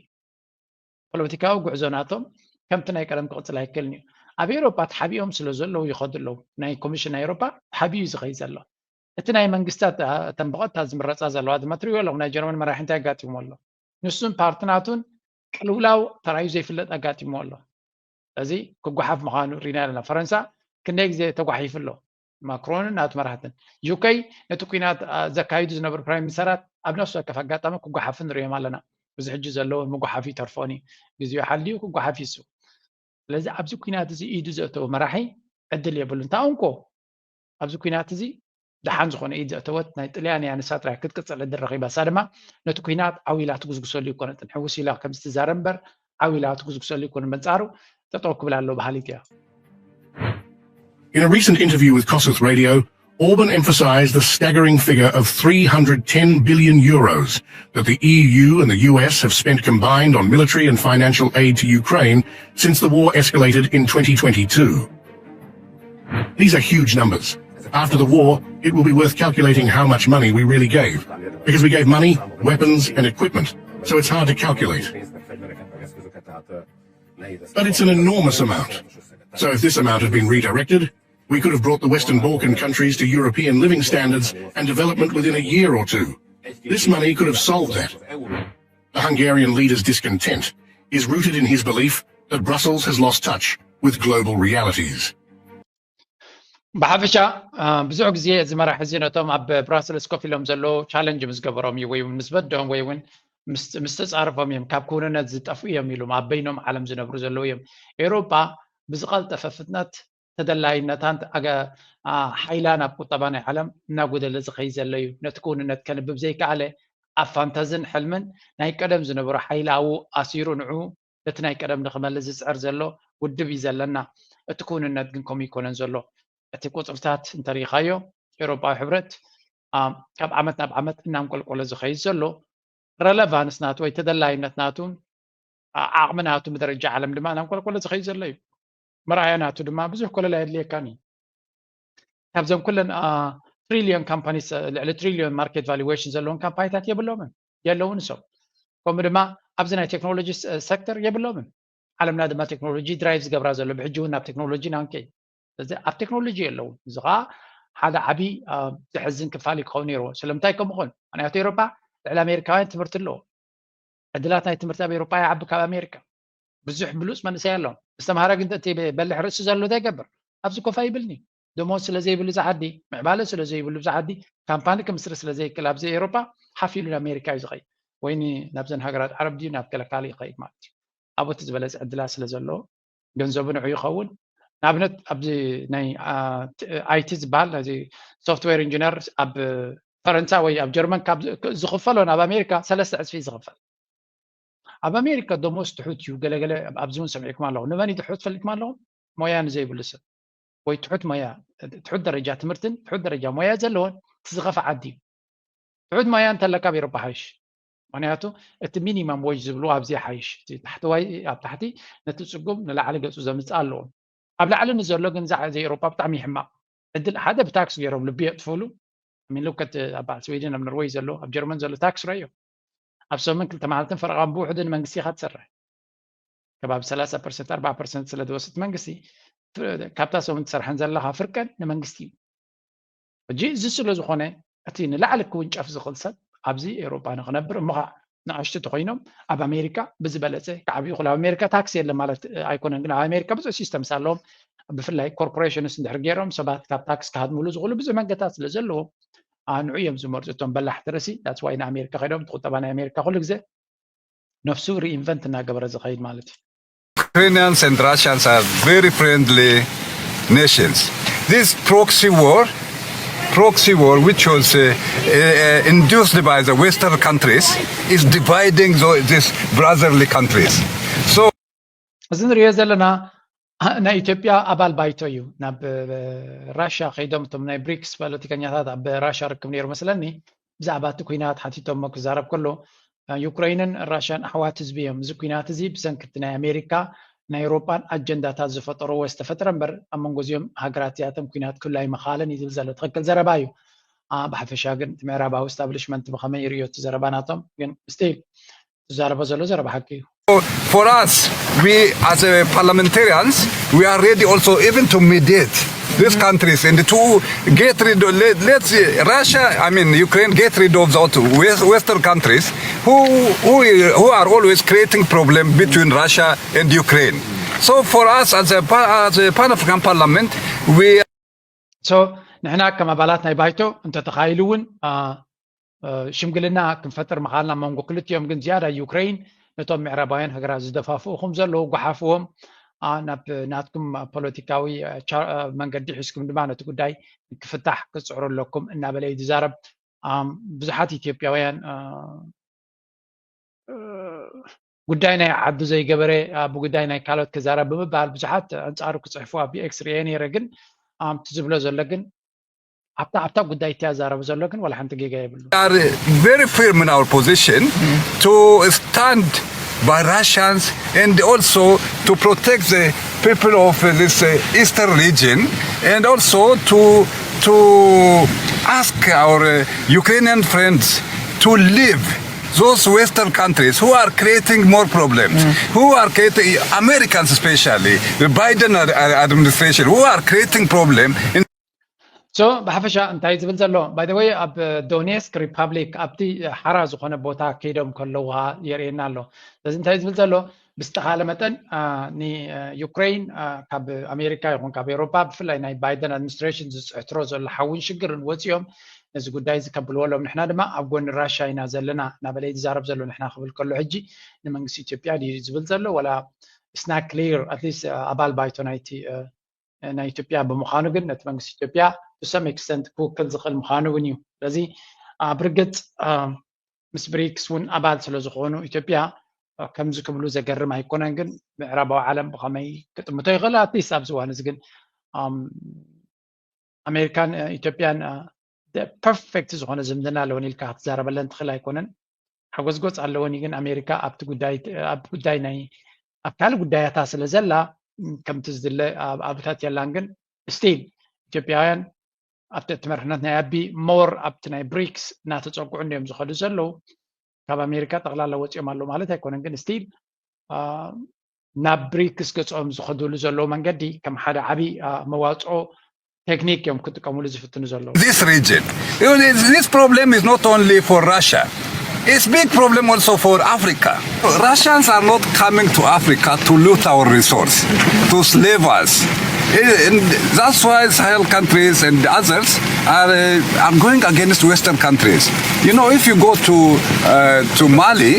ፖለቲካዊ ጉዕዞ ናቶም ከምቲ ናይ ቀደም ክቕጽል ኣይክእልን እዩ። ኣብ ኤውሮፓ ተሓቢኦም ስለ ዘለዉ ይኸዱ ኣለዉ። ናይ ኮሚሽን ናይ ኤውሮፓ ተሓቢኡ እዩ ዝኸይድ ዘሎ። እቲ ናይ መንግስታት እተን ብቐጥታ ዝምረጻ ዘለዋ ድማ ትሪእዎ ኣለኹም። ናይ ጀርመን መራሒ እንታይ ኣጋጢሞ ኣሎ? ንሱን ፓርቲ ናቱን ቅልውላው ተራዩ ዘይፍለጥ ኣጋጢሞ ኣሎ። እዚ ክጓሓፍ ምዃኑ ሪና ኣለና። ፈረንሳ ክንደይ ግዜ ተጓሒፉ ኣሎ፣ ማክሮንን ናቱ መራሕትን። ዩከይ ነቲ ኩናት ዘካይዱ ዝነበሩ ፕራይም ሚኒስተራት ኣብ ነፍሲ ወከፍ ኣጋጣሚ ክጓሓፉ ንሪኦም ኣለና። እዚ ሕጂ ዘለዎ ምጉሓፍ ይተርፎን እዩ፣ ግዜኡ ሓልዩ ክጓሓፍ ይሱ። ስለዚ ኣብዚ ኩናት እዚ ኢዱ ዘእተወ መራሒ ዕድል የብሉን። ታንኮ ኣብዚ ኩናት እዚ ደሓን ዝኾነ ኢድ ዘእተወት ናይ ጥልያን እያ። ንሳ ጥራይ ክትቅጽል ዕድል ረኺባ። እሳ ድማ ነቲ ኩናት ዓው ኢላ ትጉስጉሰሉ ኣይኮነትን። ሕውስ ኢላ ከምዚ ትዛረብ እምበር ዓው ኢላ ትጉስጉሰሉ ኣይኮነን። በንጻሩ ጠጠው ክብል ኣለዎ በሃሊት እያ። In a recent interview with Kossuth Radio, Orban emphasised the staggering figure of three hundred ten billion euros that the E U and the U S have spent combined on military and financial aid to Ukraine since the war escalated in twenty twenty-two. These are huge numbers. After the war, it will be worth calculating how much money we really gave, because we gave money, weapons, and equipment, so it's hard to calculate. But it's an enormous amount. So if this amount had been redirected, we could have brought the Western Balkan countries to European living standards and development within a year or two. This money could have solved that. The Hungarian leader's discontent is rooted in his belief that Brussels has lost touch with global realities. ብሓፈሻ ብዙሕ ግዜ እዚ መራሒ እዚ ነቶም ኣብ ብራስልስ ኮፍ ኢሎም ዘለዉ ቻለንጅ ምስ ገበሮም እዩ ወይ እውን ምስ በድሆም ወይ እውን ምስ ተፃረፎም እዮም ካብ ክውንነት ዝጠፍኡ እዮም ኢሎም ኣብ በይኖም ዓለም ዝነብሩ ዘለዉ እዮም። ኤውሮጳ ብዝቐልጠፈ ፍጥነት ተደላይነታን ሓይላ ናብ ቁጠባ ናይ ዓለም እናጎደለ ዝኸይድ ዘሎ እዩ። ነቲ ክውንነት ከንብብ ዘይከኣለ ኣብ ፋንታዝን ሕልምን ናይ ቀደም ዝነበሮ ሓይሊ ኣብኡ ኣሲሩ ንዑ ነቲ ናይ ቀደም ንክመልስ ዝፅዕር ዘሎ ውድብ እዩ ዘለና። እቲ ክውንነት ግን ከምኡ ይኮነን ዘሎ። እቲ ቁፅርታት እንተሪኢኻዮ ኤውሮጳዊ ሕብረት ካብ ዓመት ናብ ዓመት እናንቆልቆለ ዝኸይድ ዘሎ ረለቫንስ ናቱ ወይ ተደላይነት ናቱ ዓቕሚ ናቱ ብደረጃ ዓለም ድማ እናንቆልቆለ ዝኸይድ ዘሎ እዩ። መርኣያ ናቱ ድማ ብዙሕ ኮለል ኣየድልየካን እዩ። ካብዘን ኩለን ትሪሊዮን ካምፓኒስ ልዕሊ ትሪሊዮን ማርኬት ቫሉዌሽን ዘለዎም ካምፓኒታት የብሎምን የለውን እሶም። ከምኡ ድማ ኣብዚ ናይ ቴክኖሎጂ ሰክተር የብሎምን። ዓለምና ድማ ቴክኖሎጂ ድራይቭ ዝገብራ ዘሎ ብሕጂ እውን ናብ ቴክኖሎጂ ናንከይ እዚ ኣብ ቴክኖሎጂ የለውን። እዚ ከዓ ሓደ ዓብዪ ዘሕዝን ክፋል ክኸውን ነይርዎ። ስለምንታይ ከምኡ ኾን? ምክንያቱ ኤውሮፓ ልዕሊ ኣሜሪካውያን ትምህርቲ ኣለዎ። ዕድላት ናይ ትምህርቲ ኣብ ኤውሮፓ ይዓቢ ካብ ኣሜሪካ። ብዙሕ ብሉፅ መንእሰይ ኣለዎም። ዝተምሃረ ግን እቲ በልሕ ርእሲ ዘሎ እንታይ ይገብር? ኣብዚ ኮፍ ኣይብልኒ። ደሞዝ ስለ ዘይብሉ እዚ ዓዲ፣ ምዕባለ ስለ ዘይብሉ እዚ ዓዲ፣ ካምፓኒ ክምስርት ስለ ዘይክእል ኣብዚ ኤውሮፓ ሓፍ ኢሉ ንኣሜሪካ እዩ ዝኸይድ። ወይ ናብዘን ሃገራት ዓረብ ድዩ ናብ ገለ ካልእ ይኸይድ ማለት እዩ። ኣብኡ እቲ ዝበለፀ ዕድላት ስለ ዘለዎ ገንዘቡ ንዑ ይኸውን። ንኣብነት ኣብዚ ናይ ኣይቲ ዝበሃል ነዚ ሶፍትዌር ኢንጂነር ኣብ ፈረንሳ ወይ ኣብ ጀርመን ካብ ዝኽፈሎ ናብ ኣሜሪካ ሰለስተ ዕፅፊ እዩ ዝኽፈል። ኣብ ኣሜሪካ ደሞዝ ትሑት እዩ። ገለገለ ኣብዚ እውን ሰሚዕኩም ኣለኹ። ንመን እዩ ትሑት ፈሊጥኩም ኣለኹም? ሞያ ንዘይብሉ ሰብ ወይ ትሑት ሞያ ትሑት ደረጃ ትምህርትን ትሑት ደረጃ ሞያ ዘለዎን እቲ ዝኸፍእ ዓዲ እዩ። ትሑት ሞያ እንተለካ ኣብ ኤሮፓ ሓይሽ። ምክንያቱ እቲ ሚኒመም ወጅ ዝብሉ ኣብዚ ሓይሽ። እቲ ታሕተዋይ ኣብ ታሕቲ ነቲ ፅጉም ንላዕሊ ገፁ ዘምፅእ ኣለዎ። ኣብ ላዕሊ ንዘሎ ግን እዚ ኤሮፓ ብጣዕሚ ይሕማቕ። ዕድል ሓደ ብታክስ ገይሮም ልቢ የጥፍሉ። ሚን ሉከት ኣብ በዓል ስዊድን ኣብ ኖርወይ ዘሎ ኣብ ጀርመን ዘሎ ታክስ ረዮ። ኣብ ሰሙን ክልተ መዓልትን ፈረቓን ብውሕዱ ንመንግስቲ ኢኻ ትሰርሕ። ከባቢ ሰላሳ ፐርሰንት ኣርባዓ ፐርሰንት ስለ ዝወስድ መንግስቲ ካብታ ሰሙን ትሰርሐን ዘለኻ ፍርቀን ንመንግስቲ እዩ። ሕጂ እዚ ስለ ዝኾነ እቲ ንላዕሊ ክውንጨፍ ዝኽእል ሰብ ኣብዚ ኤውሮጳ ንኽነብር እሞ ኸዓ ንኣሽቱ ተኾይኖም ኣብ ኣሜሪካ ብዝበለፀ ክዓብዩ ይኽእሉ። ኣብ ኣሜሪካ ታክስ የለን ማለት ኣይኮነን፣ ግን ኣብ ኣሜሪካ ብዙሕ ሲስተምስ ኣለዎም። ብፍላይ ኮርፖሬሽንስ እንድሕር ገይሮም ሰባት ካብ ታክስ ክሃድምሉ ዝኽእሉ ብዙሕ መንገድታት ስለ ዘለዎም ንዑ እዮም ዝመርፁ እቶም በላሕቲ ርእሲ። That's why ንኣሜሪካ ከይዶም እቲ ቁጠባ ናይ ኣሜሪካ ኩሉ ግዜ ነፍሱ ሪኢንቨንት እናገበረ ዝኸይድ ማለት እዩ። Ukrainians and Russians are very friendly nations. This proxy war, proxy war, which was uh, uh, induced by the Western countries, is dividing the, these brotherly countries. So, እዚ ንሪኦ ዘለና ናይ ኢትዮጵያ ኣባል ባይቶ እዩ። ናብ ራሻ ከይዶም እቶም ናይ ብሪክስ ፖለቲከኛታት ኣብ ራሻ ርክብ ነይሩ መስለኒ። ብዛዕባ እቲ ኩናት ሓቲቶሞ ክዛረብ ከሎ ዩክሬንን ራሽያን ኣሕዋት ህዝቢ እዮም። እዚ ኩናት እዚ ብሰንኪ እቲ ናይ ኣሜሪካ ናይ ኤውሮጳን ኣጀንዳታት ዝፈጠርዎ ዝተፈጥረ እምበር ኣብ መንጎ እዚኦም ሃገራት እዚኣተን ኩናት ክህሉ ኣይምኸኣለን እዩ ዝብል ዘሎ። ትኽክል ዘረባ እዩ። ብሓፈሻ ግን እቲ ምዕራባዊ ስታብሊሽመንት ብኸመይ ይርእዮ እቲ ዘረባ ናቶም ግን ስቲል ትዛረቦ ዘሎ ዘረባ ሓቂ እዩ። For us, we as a parliamentarians, we are ready also even to mediate these countries and to get rid of, let, let's say, Russia, I mean, Ukraine, get rid of those West, Western countries who, who, who are always creating problem between Russia and Ukraine. So for us as a, as a Pan-African Parliament, we so ንሕና ከም ኣባላት ናይ ባይቶ እንተተኻኢሉ እውን ሽምግልና ክንፈጥር ምኻልና መንጎ ክልቲኦም ግን ዝያዳ ዩክሬን ነቶም ምዕራባውያን ሃገራት ዝደፋፍኡ ኹም ዘለዉ ጓሓፍዎም ናብ ናትኩም ፖለቲካዊ መንገዲ ሒዝኩም ድማ ነቲ ጉዳይ ክፍታሕ ክትፅዕሩ ኣለኩም እናበለ እዩ ዝዛረብ። ብዙሓት ኢትዮጵያውያን ጉዳይ ናይ ዓዱ ዘይገበረ ብጉዳይ ናይ ካልኦት ክዛረብ ብምባል ብዙሓት ኣንፃሩ ክፅሕፉ ኣብ ኤክስ ርእየ ነይረ። ግን እቲ ዝብሎ ዘሎ ግን ኣብታ ኣብታ ጉዳይ እቲያ ዛረቡ ዘሎ ግን ዋላ ሓንቲ ጌጋ የብሉ። Are very firm in our position to stand by Russians and also to protect the people of this eastern region and also to to ask our Ukrainian friends to leave those Western countries who are creating more problems, who are creating, Americans especially, the Biden administration, who are creating problem. In so ብሓፈሻ እንታይ ዝብል ዘሎ? By the way, ኣብ ዶኔስክ ሪፓብሊክ ኣብቲ ሓራ ዝኾነ ቦታ ከይዶም ከለዉ የርእየና ኣሎ። ስለዚ እንታይ ዝብል ዘሎ? ብዝተኻለ መጠን ንዩክሬን ካብ ኣሜሪካ ይኹን ካብ ኤውሮፓ ብፍላይ ናይ ባይደን ኣድሚኒስትሬሽን ዝፅሕትሮ ዘሎ ሓውን ሽግርን ወፂኦም ነዚ ጉዳይ እዚ ከብልዎ ኣሎም። ንሕና ድማ ኣብ ጎኒ ራሻ ኢና ዘለና እናበለ ዝዛረብ ዘሎ። ንሕና ክብል ከሎ ሕጂ ንመንግስቲ ኢትዮጵያ ድዩ ዝብል ዘሎ ወላ it's not clear at least ኣባል ባይቶ ናይቲ ናይ ኢትዮጵያ ብምዃኑ ግን ነቲ መንግስቲ ኢትዮጵያ to some extent ክውክል ዝኽእል ምዃኑ እውን እዩ። ስለዚ ብርግፅ ምስ ብሪክስ እውን ኣባል ስለ ዝኾኑ ኢትዮጵያ ከምዚ ክብሉ ዘገርም ኣይኮነን። ግን ምዕራባዊ ዓለም ብኸመይ ክጥምቶ ይኽእል? ኣትሊስት ኣብዚ እዋን እዚ ግን ኣሜሪካን ኢትዮጵያን ፐርፌክት ዝኾነ ዝምድና ኣለወን ኢልካ ክትዛረበለን ትኽእል ኣይኮነን። ሓጎዝጎዝ ኣለወን እዩ። ግን ኣሜሪካ ኣብቲ ጉዳይ ኣብ ጉዳይ ናይ ኣብ ካልእ ጉዳያታ ስለ ዘላ ከምቲ ዝድለ ኣብታት የላን። ግን ስቲል ኢትዮጵያውያን ኣብቲ እቲ መርሕነት ናይ ኣቢ ሞር ኣብቲ ናይ ብሪክስ እናተፀጉዑ እንዲዮም ዝኸዱ ዘለዉ። ካብ ኣሜሪካ ጠቕላላ ወፂኦም ኣለዉ ማለት ኣይኮነን። ግን ስቲል ናብ ብሪክስ ገፆም ዝኸዱሉ ዘለዉ መንገዲ ከም ሓደ ዓብዪ መዋፅኦ ቴክኒክ እዮም ክጥቀሙሉ ዝፍትኑ ዘለዉ። This region. You know, this, this problem is not only for Russia. It's big problem also for Africa. Russians are not coming to Africa to loot our resource, to slave us. And that's why Sahel countries and others are, uh, are going against Western countries. You know, if you go to uh, to Mali,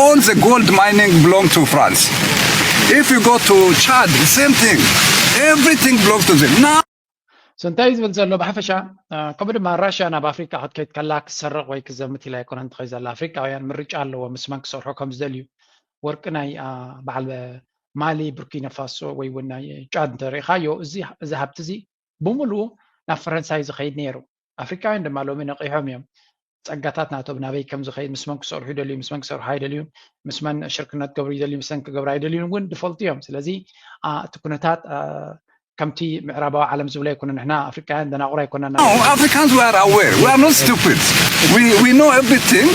all the gold mining belong to France. If you go to Chad, the same thing. Everything belongs to them. Now So እንታይ እዩ ዝብል ዘሎ ብሓፈሻ ከምኡ ድማ ራሽያ ናብ ኣፍሪካ ክትከይድ ከላ ክሰርቕ ወይ ክዘምት ኢላ ኣይኮነን ትኸይ ዘላ። ኣፍሪካውያን ምርጫ ኣለዎ ምስ መን ክሰርሑ ከም ዝደልዩ። ወርቂ ናይ በዓል ማሊ፣ ቡርኪና ፋሶ ወይ እውን ናይ ጫድ እንተሪኢኻዮ እዚ ሃብቲ እዚ ብምሉኡ ናብ ፈረንሳይ ዝኸይድ ነይሩ። ኣፍሪካውያን ድማ ሎሚ ነቒሖም እዮም። ፀጋታት ናቶም ናበይ ከም ዝኸይድ፣ ምስ መን ክሰርሑ ይደልዩ፣ ምስ መን ክሰርሑ ኣይደልዩን፣ ምስ መን ሽርክነት ክገብሩ ይደልዩ፣ ምስ መን ክገብሩ ኣይደልዩን እውን ዝፈልጡ እዮም። ስለዚ እቲ ኩነታት ከምቲ ምዕራባዊ ዓለም ዝብሎ ኣይኮነ። ንሕና ኣፍሪካውያን ደናቑር ኣይኮነና። No, Africans, we are aware. We are not stupid. We, we know everything.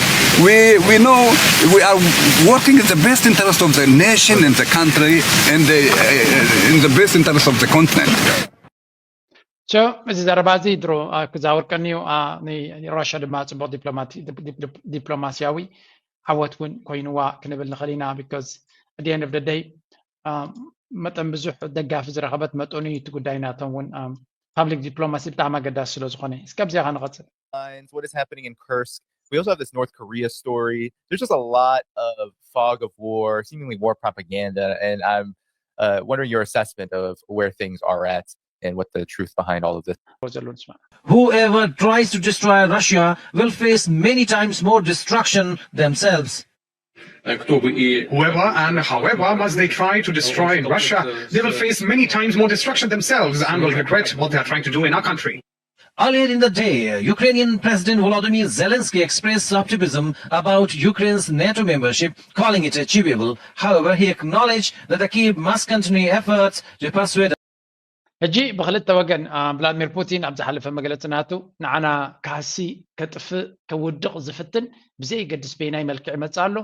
We, we know we are working in the best interest of the nation and the country and the, uh, in the best interest of the continent. So እዚ ዘረባ እዚ ድሮ ክዛወር ቀንዩ። ንራሽያ ድማ ፅቡቅ ዲፕሎማሲያዊ ዓወት እውን ኮይንዋ ክንብል ንኽእል ኢና። Because at the end of the day መጠን ብዙሕ ደጋፊ ዝረኸበት መጠኑ እዩ እቲ ጉዳይ ናቶም እውን ፓብሊክ ዲፕሎማሲ ብጣዕሚ ኣገዳሲ ስለ ዝኾነ። እስከ ኣብዚኣ ንቐፅል። What is happening in Kursk? We also have this North Korea story. There's just a lot of fog of war, seemingly war propaganda, and I'm uh, wondering your assessment of where things are at and what the truth behind all of this. Whoever tries to destroy Russia will face many times more destruction themselves. Whoever and however much they try to destroy Russia, they will face many times more destruction themselves and will regret what they are trying to do in our country. Earlier in the day, Ukrainian President Volodymyr Zelensky expressed optimism about Ukraine's NATO membership, calling it achievable. However, he acknowledged that the Kyiv must continue efforts to persuade ሕጂ ብክልተ ወገን ቭላድሚር ፑቲን ኣብ ዝሓለፈ መግለፂ ናቱ ንዓና ካህሲ ከጥፍእ ከውድቕ ዝፍትን ብዘይገድስ በይናይ መልክዕ ይመፅእ ኣሎ፣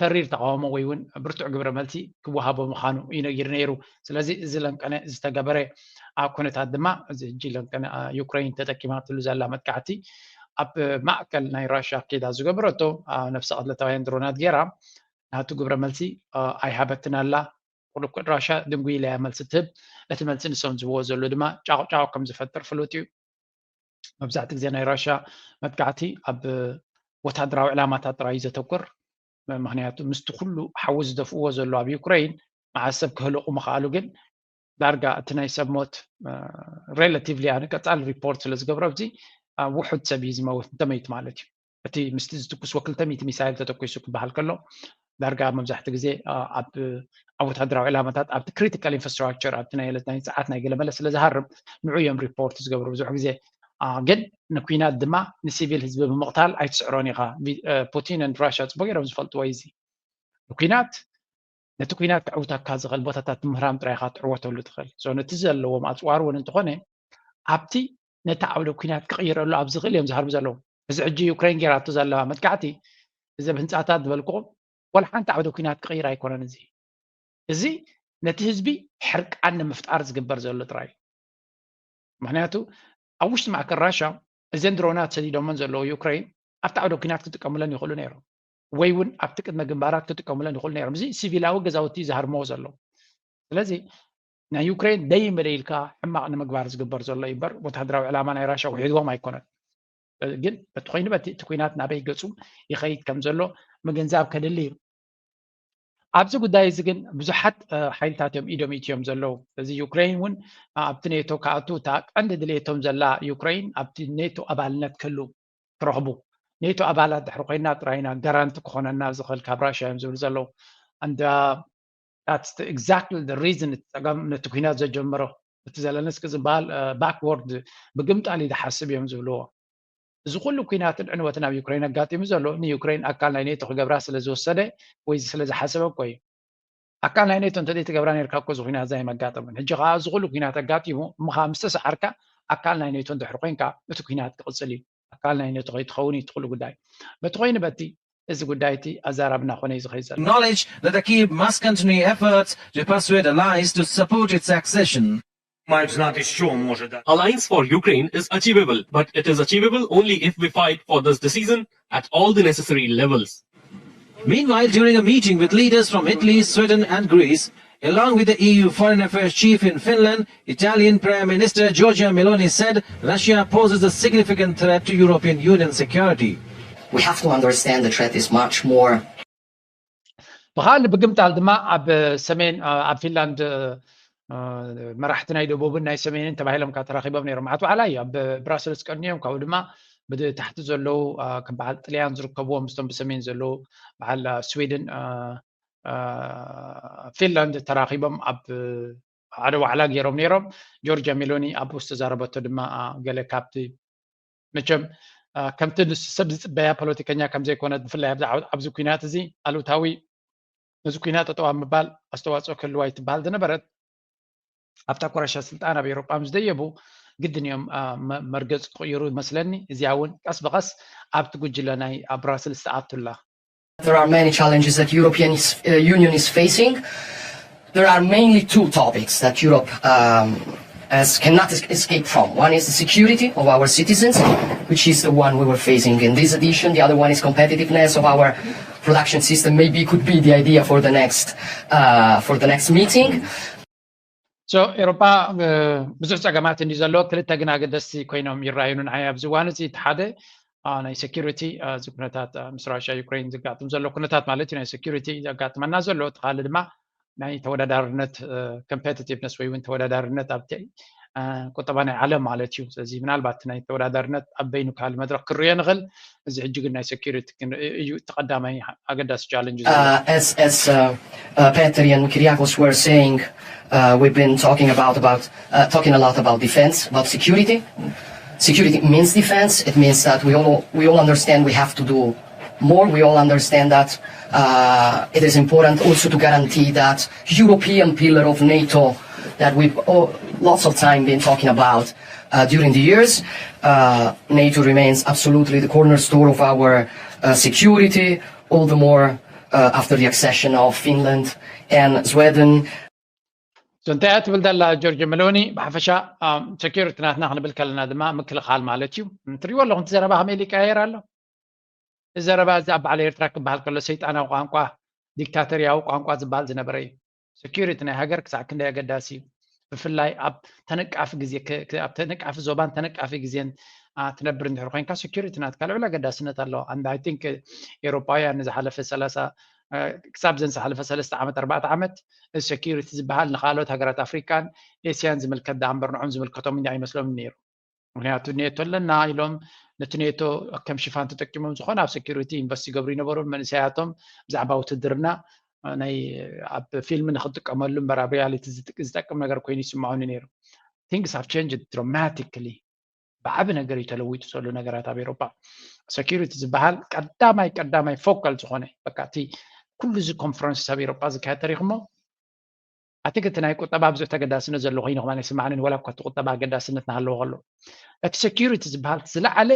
ተሪር ተቃውሞ ወይ እውን ብርቱዕ ግብረ መልሲ ክወሃቦ ምዃኑ እዩ ነጊሩ ነይሩ። ስለዚ እዚ ለንቀነ ዝተገበረ ኣብ ኩነታት ድማ እዚ ሕጂ ለንቀን ዩክሬን ተጠቂማትሉ ዘላ መጥቃዕቲ ኣብ ማእከል ናይ ራሽያ ኬዳ ዝገበረቶ ነፍሲ ቅትለታውያን ድሮናት ገይራ ናቱ ግብረ መልሲ ኣይሃበትን ኣላ። ቁልቁል ራሽያ ድንጉይ ኢላ እያ መልሲ ትህብ። እቲ መልሲ ንሶም ዝብዎ ዘሎ ድማ ጫቕጫቕ ከም ዝፈጥር ፍሉጥ እዩ። መብዛሕቲ ግዜ ናይ ራሽያ መጥቃዕቲ ኣብ ወታደራዊ ዕላማታት ጥራይ እዩ ዘተኩር። ምክንያቱ ምስቲ ኩሉ ሓዊ ዝደፍእዎ ዘሎ ኣብ ዩክሬን መዓስ ሰብ ክህልቑ ምኽኣሉ ግን ዳርጋ እቲ ናይ ሰብ ሞት ሬላቲቭሊ ኣነ ቀጻሊ ሪፖርት ስለ ዝገብሮ ኣብዚ ውሑድ ሰብ እዩ ዝመውት እንተመይት ማለት እዩ። እቲ ምስቲ ዝትኩስዎ ክልተ ሚእቲ ሚሳይል ተተኩሱ ክበሃል ከሎ ዳርጋ መብዛሕቲ ግዜ ኣብ ወታደራዊ ዕላማታት ኣብቲ ክሪቲካል ኢንፍራስትራክቸር ኣብቲ ናይ ዕለት ናይ ሰዓት ናይ ገለመለ ስለ ዝሃርም ንዑ እዮም ሪፖርት ዝገብሩ ብዙሕ ግዜ። ግን ንኩናት ድማ ንሲቪል ህዝቢ ብምቕታል ኣይትስዕሮን ኢኻ። ፑቲን ን ራሽያ ፅቡቅ ገይሮም ዝፈልጥዎ እዩ እዚ። ንኩናት ነቲ ኩናት ክዕውተካ ዝኽእል ቦታታት ምህራም ጥራይ ኢኻ ትዕወተሉ ትኽእል። ነቲ ዘለዎም ኣፅዋር እውን እንተኾነ ኣብቲ ነቲ ዓውደ ኩናት ክቕይረሉ ኣብ ዝኽእል እዮም ዝሃርሙ ዘለዉ። እዚ ሕጂ ዩክሬን ገይራቶ ዘለዋ መጥቃዕቲ እዚ ኣብ ህንፃታት ዝበልኩኹም ወላ ሓንቲ ዓውደ ኩናት ክቕይር ኣይኮነን። እዚ እዚ ነቲ ህዝቢ ሕርቃን ንምፍጣር ዝግበር ዘሎ ጥራይ እዩ። ምክንያቱ ኣብ ውሽጢ ማእከል ራሻ እዘን ድሮናት ሰዲዶመን ዘለዉ ዩክሬን ኣብቲ ዓውደ ኩናት ክጥቀሙለን ይኽእሉ ነይሮም፣ ወይ እውን ኣብቲ ቅድመ ግንባራት ክጥቀሙለን ይኽእሉ ነይሮም። እዚ ሲቪላዊ ገዛውቲ ዝሃርምዎ ዘለዉ። ስለዚ ናይ ዩክሬን ደይመደ ኢልካ ሕማቕ ንምግባር ዝግበር ዘሎ እዩ እምበር ወታደራዊ ዕላማ ናይ ራሻ ውሒድዎም ኣይኮነን። ግን በቲ ኮይኑ በቲ እቲ ኩናት ናበይ ገጹ ይኸይድ ከም ዘሎ ምግንዛብ ከድሊ እዩ። ኣብዚ ጉዳይ እዚ ግን ብዙሓት ሓይልታት እዮም ኢዶም ኢትዮም ዘለዉ። እዚ ዩክሬን እውን ኣብቲ ኔቶ ክኣቱ እታ ቀንዲ ድሌቶም ዘላ ዩክሬን ኣብቲ ኔቶ ኣባልነት ክህሉ ትረኽቡ። ኔቶ ኣባላት ድሕሪ ኮይና ጥራይና ጋራንቲ ክኾነና ዝኽእል ካብ ራሽያ እዮም ዝብሉ ዘለዉ። And that's exactly the reason እቲ ፀገም ነቲ ኩናት ዘጀመሮ። እቲ ዘለንስኪ ዝበሃል ባክወርድ ብግምጣል እዩ ዝሓስብ እዮም ዝብልዎ። እዚ ኩሉ ኩናትን ዕንወትን ኣብ ዩክሬን ኣጋጢሙ ዘሎ ንዩክሬን ኣካል ናይ ኔቶ ክገብራ ስለ ዝወሰደ ወይ ስለ ዝሓሰበ እኮ እዩ። ኣካል ናይ ኔቶ እንተዘይትገብራ ነርካ እኮ እዚ ኩናት ዛይ መጋጠምን። ሕጂ ከዓ እዚ ኩሉ ኩናት ኣጋጢሙ እምኻ ምስ ተሰዓርካ ኣካል ናይ ኔቶ እንድሕር ኮይንካ እቲ ኩናት ክቕፅል እዩ። ኣካል ናይ ኔቶ ከይትኸውን እዩ እቲ ኩሉ ጉዳይ። በቲ ኮይኑ በቲ እዚ ጉዳይ እቲ ኣዛራብና ኮነ እዩ ዝኸይድ ዘሎ። Acknowledge that the Kyiv must continue efforts to persuade allies to support its accession. Мають знати, що може дати. Alliance for Ukraine is achievable, but it is achievable only if we fight for this decision at all the necessary levels. Meanwhile, during a meeting with leaders from Italy, Sweden, and Greece, along with the E U Foreign Affairs Chief in Finland, Italian Prime Minister Giorgia Meloni said Russia poses a significant threat to European Union security. We have to understand the threat is much more ብኻልእ ብግምጣል ድማ ኣብ ሰሜን ኣብ ፊንላንድ መራሕቲ ናይ ደቡብን ናይ ሰሜንን ተባሂሎም ካብ ተራኺቦም ነይሮም። መዓት በዓላ እዩ ኣብ ብራስልስ ቀንዮም ካብኡ ድማ ብታሕቲ ዘለዉ ከም በዓል ጥልያን ዝርከብዎም ምስቶም ብሰሜን ዘለዉ በዓል ስዊድን ፊንላንድ ተራኺቦም ኣብ ሓደ ዋዕላ ገይሮም ነይሮም። ጆርጅያ ሜሎኒ ኣብኡ ዝተዛረበቶ ድማ ገለ ካብቲ መቸም ከምቲ ንሱ ሰብ ዝፅበያ ፖለቲከኛ ከምዘይኮነት ብፍላይ ኣብዚ ኩናት እዚ ኣሉታዊ ነዚ ኩናት ጠጠው ኣብ ምባል ኣስተዋፅኦ ክህልዋ ይትበሃል ዝነበረት ኣብታ ኮረሻ ስልጣን ኣብ ኤሮጳ ምስ ደየቡ ግድን እዮም መርገፂ ክቕይሩ ይመስለኒ። እዚኣ እውን ቀስ ብቐስ ኣብቲ ጉጅለ ናይ ኣብ ብራስልስ ትኣቱላ። There are many challenges that European uh, Union is facing. There are mainly two topics that Europe um, has, cannot escape from. One is the security of our citizens, which is the one we were facing in this edition. The other one is competitiveness of our production system. Maybe could be the idea for the next uh, for the next meeting. So ኤሮፓ ብዙሕ ፀገማት እንዲ ዘሎ ክልተ ግን ኣገደስቲ ኮይኖም ይረኣዩኑ ንዓይ ኣብዚ እዋን እዚ እቲ ሓደ ናይ ሴኪሪቲ እዚ ኩነታት ምስ ራሽያ ዩክሬን ዝጋጥም ዘሎ ኩነታት ማለት እዩ ናይ ሴኪሪቲ ዘጋጥመና ዘሎ እቲ ካልእ ድማ ናይ ተወዳዳርነት ኮምፔቲቲቭነስ ወይ እውን ተወዳዳርነት ኣብቲ ቁጠባ ናይ ዓለም ማለት እዩ። ስለዚ ምናልባት ናይ ተወዳዳርነት ኣብ በይኑ ካልእ መድረክ ክርዮ ንኽእል። እዚ ሕጂ ግን ናይ ሴኪሪቲ ክንርኢ እዩ እቲ ቀዳማይ ኣገዳሲ ቻለንጅ ዘሎ። Uh, as as uh, uh, Peter and Kyriakos were saying, uh, we've been talking about about uh, talking a lot about defense, about security. Security means defense. It means that we all we all understand we have to do more. We all understand that uh, it is important also to guarantee that European pillar of NATO that we've all, lots of time been talking about uh, during the years. Uh, NATO remains absolutely the cornerstone of our uh, security, all the more uh, after the accession of Finland and Sweden. እንታይ እያ ትብል ዘላ ጆርጅ መሎኒ? ብሓፈሻ ሰኪሪቲ ናትና ክንብል ከለና ድማ ምክልኻል ማለት እዩ። ትሪእዎ ኣለኹም፣ እቲ ዘረባ ከመይ ኢሉ ይቀያየር ኣሎ። እዚ ዘረባ እዚ ኣብ በዓል ኤርትራ ክበሃል ከሎ ሰይጣናዊ ቋንቋ፣ ዲክታተርያዊ ቋንቋ ዝበሃል ዝነበረ እዩ። ሰኪሪቲ ናይ ሃገር ክሳዕ ክንደይ ኣገዳሲ እዩ። ብፍላይ ኣብ ተነቃፊ ግዜ፣ ኣብ ተነቃፊ ዞባን ተነቃፊ ግዜን ትነብር እንድሕር ኮይንካ፣ ሰኪሪቲ ናትካ ልዑል ኣገዳስነት ኣለዎ። And I think ኤውሮጳውያን ንዝሓለፈ ሰላሳ ክሳብ ዘን ዝሓለፈ ሰለስተ ዓመት ኣርባዕተ ዓመት፣ እዚ ሰኪሪቲ ዝበሃል ንካልኦት ሃገራት ኣፍሪካን ኤስያን ዝምልከት ደኣ እምበር ንዖም ዝምልከቶም እንዲ ኣይመስሎም ነይሩ። ምክንያቱ ኔቶ ኣለና ኢሎም ነቲ ኔቶ ከም ሽፋን ተጠቂሞም ዝኾነ ኣብ ሰኪሪቲ ኢንቨስት ይገብሩ ይነበሩ። መንእሰያቶም ብዛዕባ ውትድርና ናይ ኣብ ፊልም ንክጥቀመሉ እምበር ኣብ ሪያሊቲ ዝጠቅም ነገር ኮይኑ ይስምዖኒ ነይሩ። Things have changed dramatically። ብዓቢ ነገር እዩ ተለዊጡ ዘሎ ነገራት ኣብ ኤሮጳ። ሰኪሪቲ ዝበሃል ቀዳማይ ቀዳማይ ፎካል ዝኾነ በቃ እቲ ኩሉ እዚ ኮንፈረንስ ኣብ ኤሮጳ ዝካየድ ተሪኽሞ ኣቲ እቲ ናይ ቁጠባ ብዙሕ ተገዳስነት ዘሎ ኮይኑ ከማን ይስማዕንን ወላ እኳ እቲ ቁጠባ ኣገዳስነት እናሃለዎ ከሎ እቲ ሰኪሪቲ ዝበሃል ዝለዓለ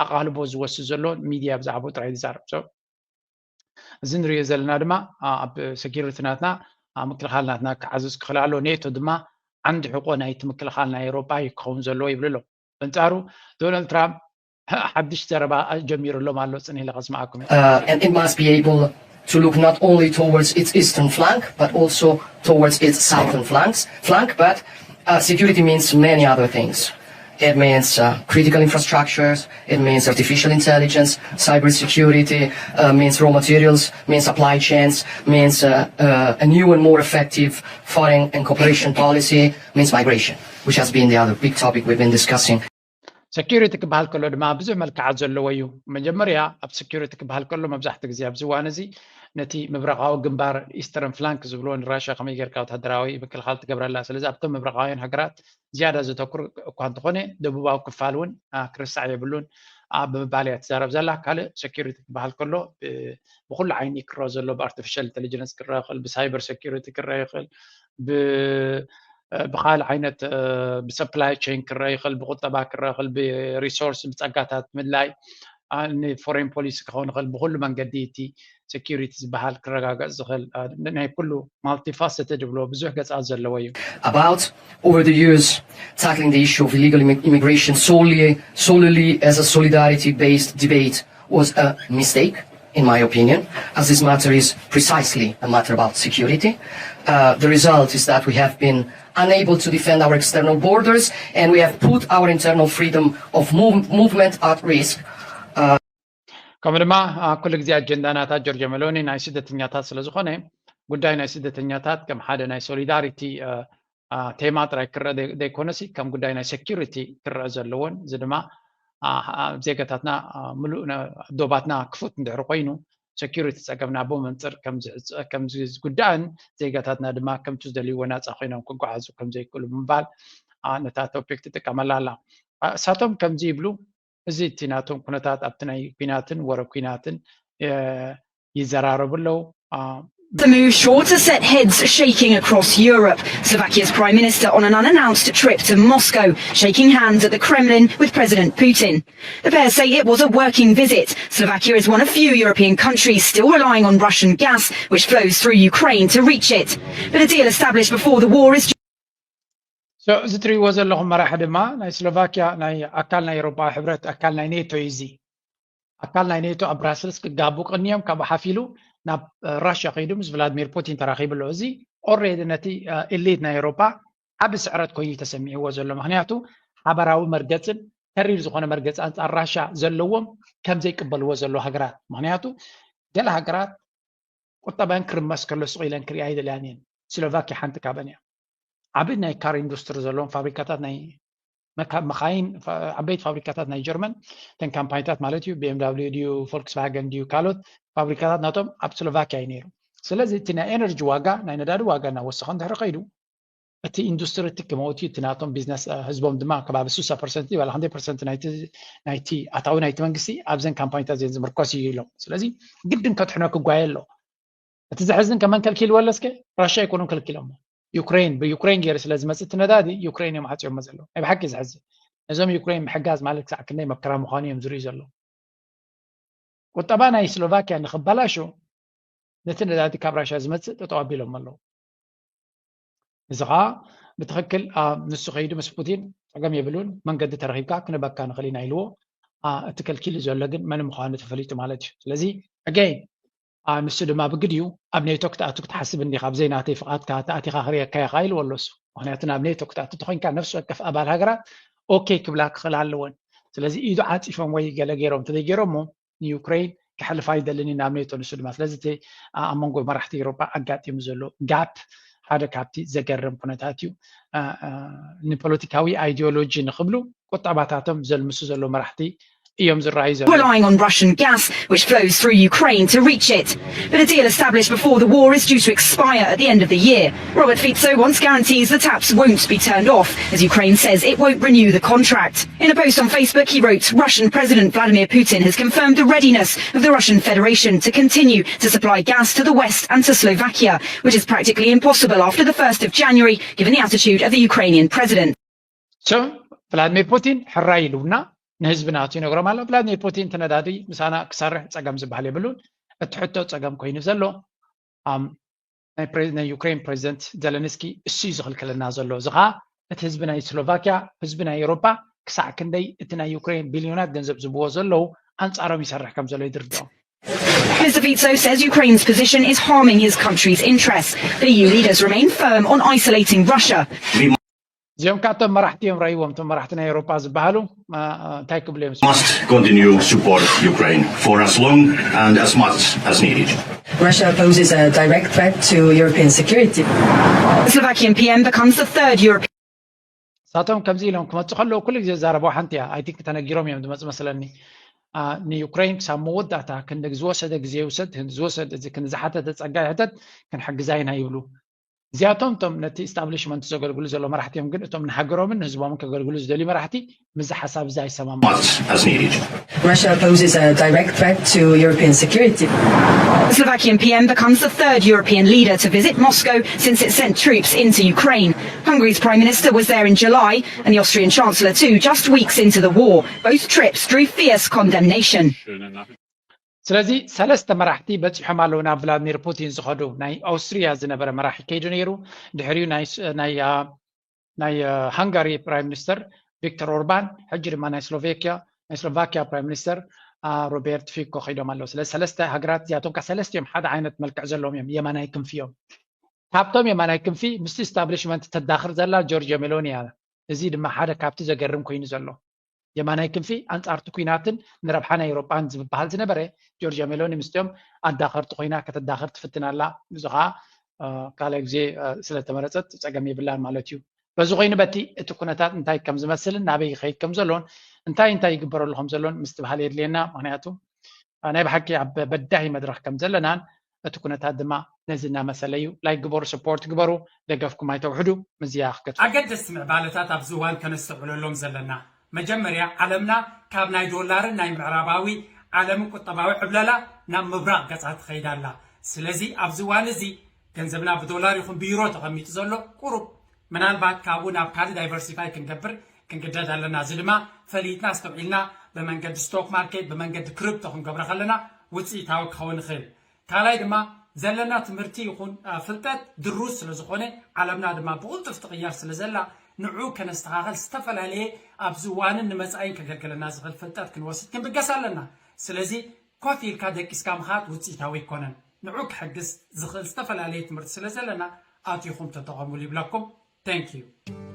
ኣቓልቦ ዝወስድ ዘሎ ሚድያ ብዛዕባኡ ጥራይ ዝዛረብ። እዚ ንሪኦ ዘለና ድማ ኣብ ሰኪሪቲ ናትና ምክልኻል ናትና ክዓዝዝ ክኽእል ኣሎ። ኔቶ ድማ ዓንዲ ሕቆ ናይቲ ምክልኻል ናይ ኤውሮጳ እዩ ክኸውን ዘለዎ ይብሉ ኣለዉ። በንጻሩ ዶናልድ ትራምፕ ሓድሽ ዘረባ ጀሚሩ ኣሎም ኣሎ። ጽንሕ ኢለ ከስምዓኩም እየ። Uh, and it must be able to look not only towards its eastern flank, but also towards its southern flanks, flank. But uh, security means many other things. It means uh, critical infrastructures, it means artificial intelligence, cybersecurity, uh, means raw materials, means supply chains, means uh, uh, a new and more effective foreign and cooperation policy, means migration, which has been the other big topic we've been discussing. ሰኪሪቲ ክበሃል ከሎ ድማ ብዙሕ መልክዓት ዘለዎ እዩ። መጀመርያ ኣብ ሰኪሪቲ ክበሃል ከሎ መብዛሕትኡ ግዜ ኣብዚ እዋን እዚ ነቲ ምብራቓዊ ግንባር ኢስተርን ፍላንክ ዝብልዎ ንራሽያ ከመይ ጌርካ ወታደራዊ ምክልኻል ትገብረላ። ስለዚ ኣብቶም ምብራቓውያን ሃገራት ዝያዳ ዘተኩር እኳ እንተኾነ ደቡባዊ ክፋል እውን ክርሳዕ የብሉን ብምባል እያ ትዛረብ ዘላ። ካልእ ሰኪሪቲ ክበሃል ከሎ ብኩሉ ዓይኒ ክረአ ዘሎ ብኣርቲፊሻል ኢንቴሊጀንስ ክረአ ይኽእል፣ ብሳይበር ሰኪሪቲ ክረአ ይኽእል፣ ብካልእ ዓይነት ብሰፕላይ ቸይን ክረአ ይኽእል፣ ብቁጠባ ክረአ ይኽእል፣ ብሪሶርስ ብፀጋታት ምድላይ ንፎሬን ፖሊሲ ክኸውን ይኽእል። ብኩሉ መንገዲ እቲ ሰኪሪቲ ዝበሃል ክረጋገፅ ዝኽእል ናይ ኩሉ ማልቲፋሰትድ ብሎ ብዙሕ ገፃት ዘለዎ እዩ። About over the years tackling the issue of illegal immigration solely, solely as a solidarity-based debate was a mistake, in my opinion, as this matter is precisely a matter about security. Uh, the result is that we have been unable to defend our external borders, and we have put our internal freedom of move, movement at risk. Uh, ከምኡ ድማ ኩሉ ግዜ ኣጀንዳ ናታ ጆርጆ መሎኒ ናይ ስደተኛታት ስለዝኾነ ጉዳይ ናይ ስደተኛታት ከም ሓደ ናይ ሶሊዳሪቲ ቴማ ጥራይ ክረአ ዘይኮነሲ ከም ጉዳይ ናይ ሴኪሪቲ ክረአ ዘለዎን እዚ ድማ ዜጋታትና ምሉእ ዶባትና ክፉት እንድሕር ኮይኑ ሴኪሪቲ ፀገምና ብኡ መንፅር ከምዝጉዳእን ዜጋታትና ድማ ከምቲ ዝደልይዎ ናፃ ኮይኖም ክጓዓዙ ከምዘይክእሉ ብምባል ነታ ቶፒክ ትጥቀመላ ኣላ። እሳቶም ከምዚ ይብሉ፣ እዚ እቲ ናቶም ኩነታት ኣብቲ ናይ ኲናትን ወረ ኲናትን ይዘራረቡ ኣለዉ። The move sure to set heads shaking across Europe. Slovakia's Prime Minister on an unannounced trip to Moscow, shaking hands at the Kremlin with President Putin. The pair say it was a working visit. Slovakia is one of few European countries still relying on Russian gas, which flows through Ukraine, to reach it. But a deal established before the war is እዚ ትሪእዎ ዘለኹም መራሒ ድማ ናይ ስሎቫኪያ ናይ ኣካል ናይ ኤውሮጳዊ ሕብረት ኣካል ናይ ኔቶ እዩ። እዚ ኣካል ናይ ኔቶ ኣብ ብራስልስ ክጋቡ ቀንዮም ካብኡ ሓፊሉ ናብ ራሽያ ከይዱ ምስ ቭላድሚር ፑቲን ተራኺቡ ኣሎ። እዚ ኦሬዲ ነቲ ኤሊት ናይ ኤውሮጳ ዓቢ ስዕረት ኮይኑ ተሰሚዕዎ ዘሎ። ምክንያቱ ሓበራዊ መርገፅን ተሪር ዝኾነ መርገፂ ኣንፃር ራሽያ ዘለዎም ከም ዘይቅበልዎ ዘሎ ሃገራት። ምክንያቱ ገለ ሃገራት ቁጠባን ክርመስ ከሎ ስቕ ኢለን ክሪኣ ኣይደልያን እየን። ስሎቫኪያ ሓንቲ ካብን እያ። ዓቢ ናይ ካር ኢንዱስትሪ ዘለዎም ፋብሪካታት ናይ መካይን ዓበይቲ ፋብሪካታት ናይ ጀርመን እተን ካምፓኒታት ማለት እዩ ቢኤምዳብሊዩ ድዩ ፎልክስቫገን ድዩ ካልኦት ፋብሪካታት ናቶም ኣብ ስሎቫኪያ እዩ ነይሩ። ስለዚ እቲ ናይ ኤነርጂ ዋጋ ናይ ነዳዲ ዋጋ እናወሰኸ እንድሕር ከይዱ እቲ ኢንዱስትሪ ትኪ መውት እዩ እቲ ናቶም ቢዝነስ ህዝቦም ድማ ከባቢ ስሳ ፐርሰንት ይበላ ክንደይ ፐርሰንት ናይቲ ኣታዊ ናይቲ መንግስቲ ኣብዘን ካምፓኒታት ዘን ዝምርኮስ እዩ ኢሎም። ስለዚ ግድን ከድሕኖ ክጓየ ኣሎ። እቲ ዘሕዝን ከመን ከልኪልዎ ኣለስከ ራሽያ ኣይኮኑን ከልኪሎሞ ዩክሬን ብዩክሬን ገይሩ ስለ ዝመፅእ እቲ ነዳዲ ዩክሬን እዮም ዓፅዮሞ ዘለዉ። ናይ ብሓቂ ዘሕዝን ነዞም ዩክሬን ምሕጋዝ ማለት ክሳዕ ክንደይ መከራ ምዃኑ እዮም ዝርእዩ ዘለዉ። ቁጠባ ናይ ስሎቫኪያ ንክበላሾ ነቲ ነዳዲ ካብ ራሽያ ዝመፅእ ጠጠው ኣቢሎም ኣለዉ። እዚ ከዓ ብትኽክል ንሱ ከይዱ ምስ ፑቲን ፀገም የብሉን፣ መንገዲ ተረኪብካ ክንበካ ንኽእል ኢና ኢልዎ። እቲ ከልኪሉ ዘሎ ግን መን ምዃኑ ተፈሊጡ ማለት እዩ። ስለዚ ኣገይ ንሱ ድማ ብግዲኡ ኣብ ኔቶ ክትኣቱ ክትሓስብ እንዲኻ፣ ብዘይ ናተይ ፍቓድ ተኣቲኻ ክርእየካ እየ ኢልዎ ኣሎ እሱ። ምክንያቱ ናብ ኔቶ ክትኣቱ ተኮይንካ ነፍሲ ወከፍ ኣባል ሃገራት ኦኬ ክብላ ክኽእል ኣለወን። ስለዚ ኢዱ ዓፂፎም ወይ ገለ ገይሮም እንተዘይገይሮሞ ንዩክሬን ከሕልፋ ይደልን ናብ ኔቶ ንሱ ድማ። ስለዚ እቲ ኣብ መንጎ መራሕቲ ኤውሮጳ ኣጋጢሙ ዘሎ ጋፕ ሓደ ካብቲ ዘገርም ኩነታት እዩ። ንፖለቲካዊ ኣይዲዮሎጂ ንክብሉ ቁጠባታቶም ዘልምሱ ዘሎ መራሕቲ እዮም ዝረኣዩ ዘሎ። Relying on Russian gas, which flows through Ukraine to reach it. But a deal established before the war is due to expire at the end of the year. Robert Fico wants guarantees the taps won't be turned off, as Ukraine says it won't renew the contract. In a post on Facebook, he wrote, Russian President Vladimir Putin has confirmed the readiness of the Russian Federation to continue to supply gas to the west and to Slovakia, which is practically impossible after the first of January, given the attitude of the Ukrainian president. So ቭላድሚር ፑቲን ሕራይ ኢሉና ንህዝቢ ናቱ ይነግሮም ኣሎ። ቭላድሚር ፑቲን እቲ ነዳዲ ምሳና ክሰርሕ ፀገም ዝበሃል የብሉን። እቲ ሕቶ ፀገም ኮይኑ ዘሎ ናይ ዩክሬን ፕሬዚደንት ዘለንስኪ እሱ እዩ ዝኽልክለና ዘሎ። እዚ ከዓ እቲ ህዝቢ ናይ ስሎቫኪያ፣ ህዝቢ ናይ ኤውሮፓ ክሳዕ ክንደይ እቲ ናይ ዩክሬን ቢልዮናት ገንዘብ ዝብዎ ዘለዉ ኣንፃሮም ይሰርሕ ከም ዘሎ ይድርድኦም። Mister Fico says Ukraine's position is harming his country's interests. The E U leaders remain firm on isolating Russia. እዚኦም ካብቶም መራሕቲ እዮም ረእይዎም። እቶም መራሕቲ ናይ ኤውሮፓ ዝበሃሉ እንታይ ክብሉ እዮም? Must continue support Ukraine for as long and as much as needed. Russia poses a direct threat to European security. The Slovakian P M becomes the third European እሳቶም ከምዚ ኢሎም ክመፁ ከለዉ ኩሉ ግዜ ዝዛረበው ሓንቲ እያ። ኣይ ቲንክ ተነጊሮም እዮም ዝመፁ መስለኒ። ንዩክሬን ክሳብ መወዳእታ ክንዲ ዝወሰደ ግዜ ይውሰድ፣ ክንዲ ዝወሰደ ክንዲ ዝሓተተ ፀጋ ይሕተት፣ ክንሕግዛ ኢና ይብሉ። እዚኣቶም እቶም ነቲ ኢስታብሊሽመንት ዘገልግሉ ዘሎ መራሕቲ እዮም። ግን እቶም ንሃገሮምን ንህዝቦምን ከገልግሉ ዝደልዩ መራሕቲ ምስዚ ሓሳብ እዚ ኣይሰማማዑ። Much as needed. Russia poses a direct threat to European security. The Slovakian P M becomes the third European leader to visit Moscow since it sent troops into Ukraine. Hungary's Prime Minister was there in July, and the Austrian Chancellor too, just weeks into the war. Both trips drew fierce condemnation. ስለዚ ሰለስተ መራሕቲ በፂሖም ኣለዉ ናብ ቭላድሚር ፑቲን ዝኸዱ። ናይ ኣውስትሪያ ዝነበረ መራሒ ከይዱ ነይሩ። ድሕሪኡ ናይ ሃንጋሪ ፕራይም ሚኒስተር ቪክተር ኦርባን፣ ሕጂ ድማ ናይ ስሎቬኪያ ናይ ስሎቫኪያ ፕራይም ሚኒስተር ሮቤርት ፊኮ ከይዶም ኣለዉ። ስለዚ ሰለስተ ሃገራት እዚኣቶም ከ ሰለስቲኦም ሓደ ዓይነት መልክዕ ዘለዎም እዮም። የማናይ ክንፊ እዮም። ካብቶም የማናይ ክንፊ ምስቲ ኢስታብሊሽመንት ተዳኽር ዘላ ጆርጅዮ ሜሎኒ እያ። እዚ ድማ ሓደ ካብቲ ዘገርም ኮይኑ ዘሎ። የማናይ ክንፊ ኣንጻርቲ ኲናትን ንረብሓ ናይ ኤውሮጳን ዝበሃል ዝነበረ ጆርጅያ ሜሎኒ ምስቲኦም ኣዳኸርቲ ኮይና ከተዳኸር ትፍትን ኣላ። እዚ ከዓ ካልኣይ ግዜ ስለተመረጸት ጸገም የብላን ማለት እዩ። በዚ ኮይኑ በቲ እቲ ኩነታት እንታይ ከም ዝመስልን ናበይ ይኸይድ ከም ዘሎን እንታይ እንታይ ይግበረሉ ከም ዘሎን ምስትብሃል የድልየና። ምክንያቱ ናይ ብሓቂ ኣብ በዳሂ መድረኽ ከም ዘለናን እቲ ኩነታት ድማ ነዚ እናመሰለ እዩ። ላይክ ግበሩ፣ ሰፖርት ግበሩ፣ ደገፍኩም ኣይተውሕዱ። ምዝያ ክገቱ ኣገደስቲ ምዕባለታት ኣብዚ እዋን ከነስተውዕለሎም ዘለና መጀመርያ ዓለምና ካብ ናይ ዶላርን ናይ ምዕራባዊ ዓለምን ቁጠባዊ ዕብለላ ናብ ምብራቕ ገጻ ትኸይድ ኣላ። ስለዚ ኣብዚ እዋን እዚ ገንዘብና ብዶላር ይኹን ብዩሮ ተቐሚጡ ዘሎ ቁሩብ ምናልባት ካብኡ ናብ ካልእ ዳይቨርሲፋይ ክንገብር ክንግደድ ኣለና። እዚ ድማ ፈሊጥና ኣስተውዒልና ብመንገዲ ስቶክ ማርኬት ብመንገዲ ክሪፕቶ ክንገብሮ ከለና ውፅኢታዊ ክኸውን ይኽእል። ካልኣይ ድማ ዘለና ትምህርቲ ይኹን ፍልጠት ድሩዝ ስለ ዝኾነ ዓለምና ድማ ብቕልጡፍ ትቕየር ስለ ዘላ ንዑ ከነስተኻኸል ዝተፈላለየ ኣብዚ እዋንን ንመጻኢን ከገልግለና ዝኽእል ፍልጠት ክንወስድ ክንብገስ ኣለና። ስለዚ ኮፍ ኢልካ ደቂስካ ምኻድ ውፅኢታዊ ኣይኮነን። ንዑ ክሕግዝ ዝኽእል ዝተፈላለየ ትምህርቲ ስለ ዘለና ኣቲኹም ተጠቐሙሉ ይብለኩም። Thank you.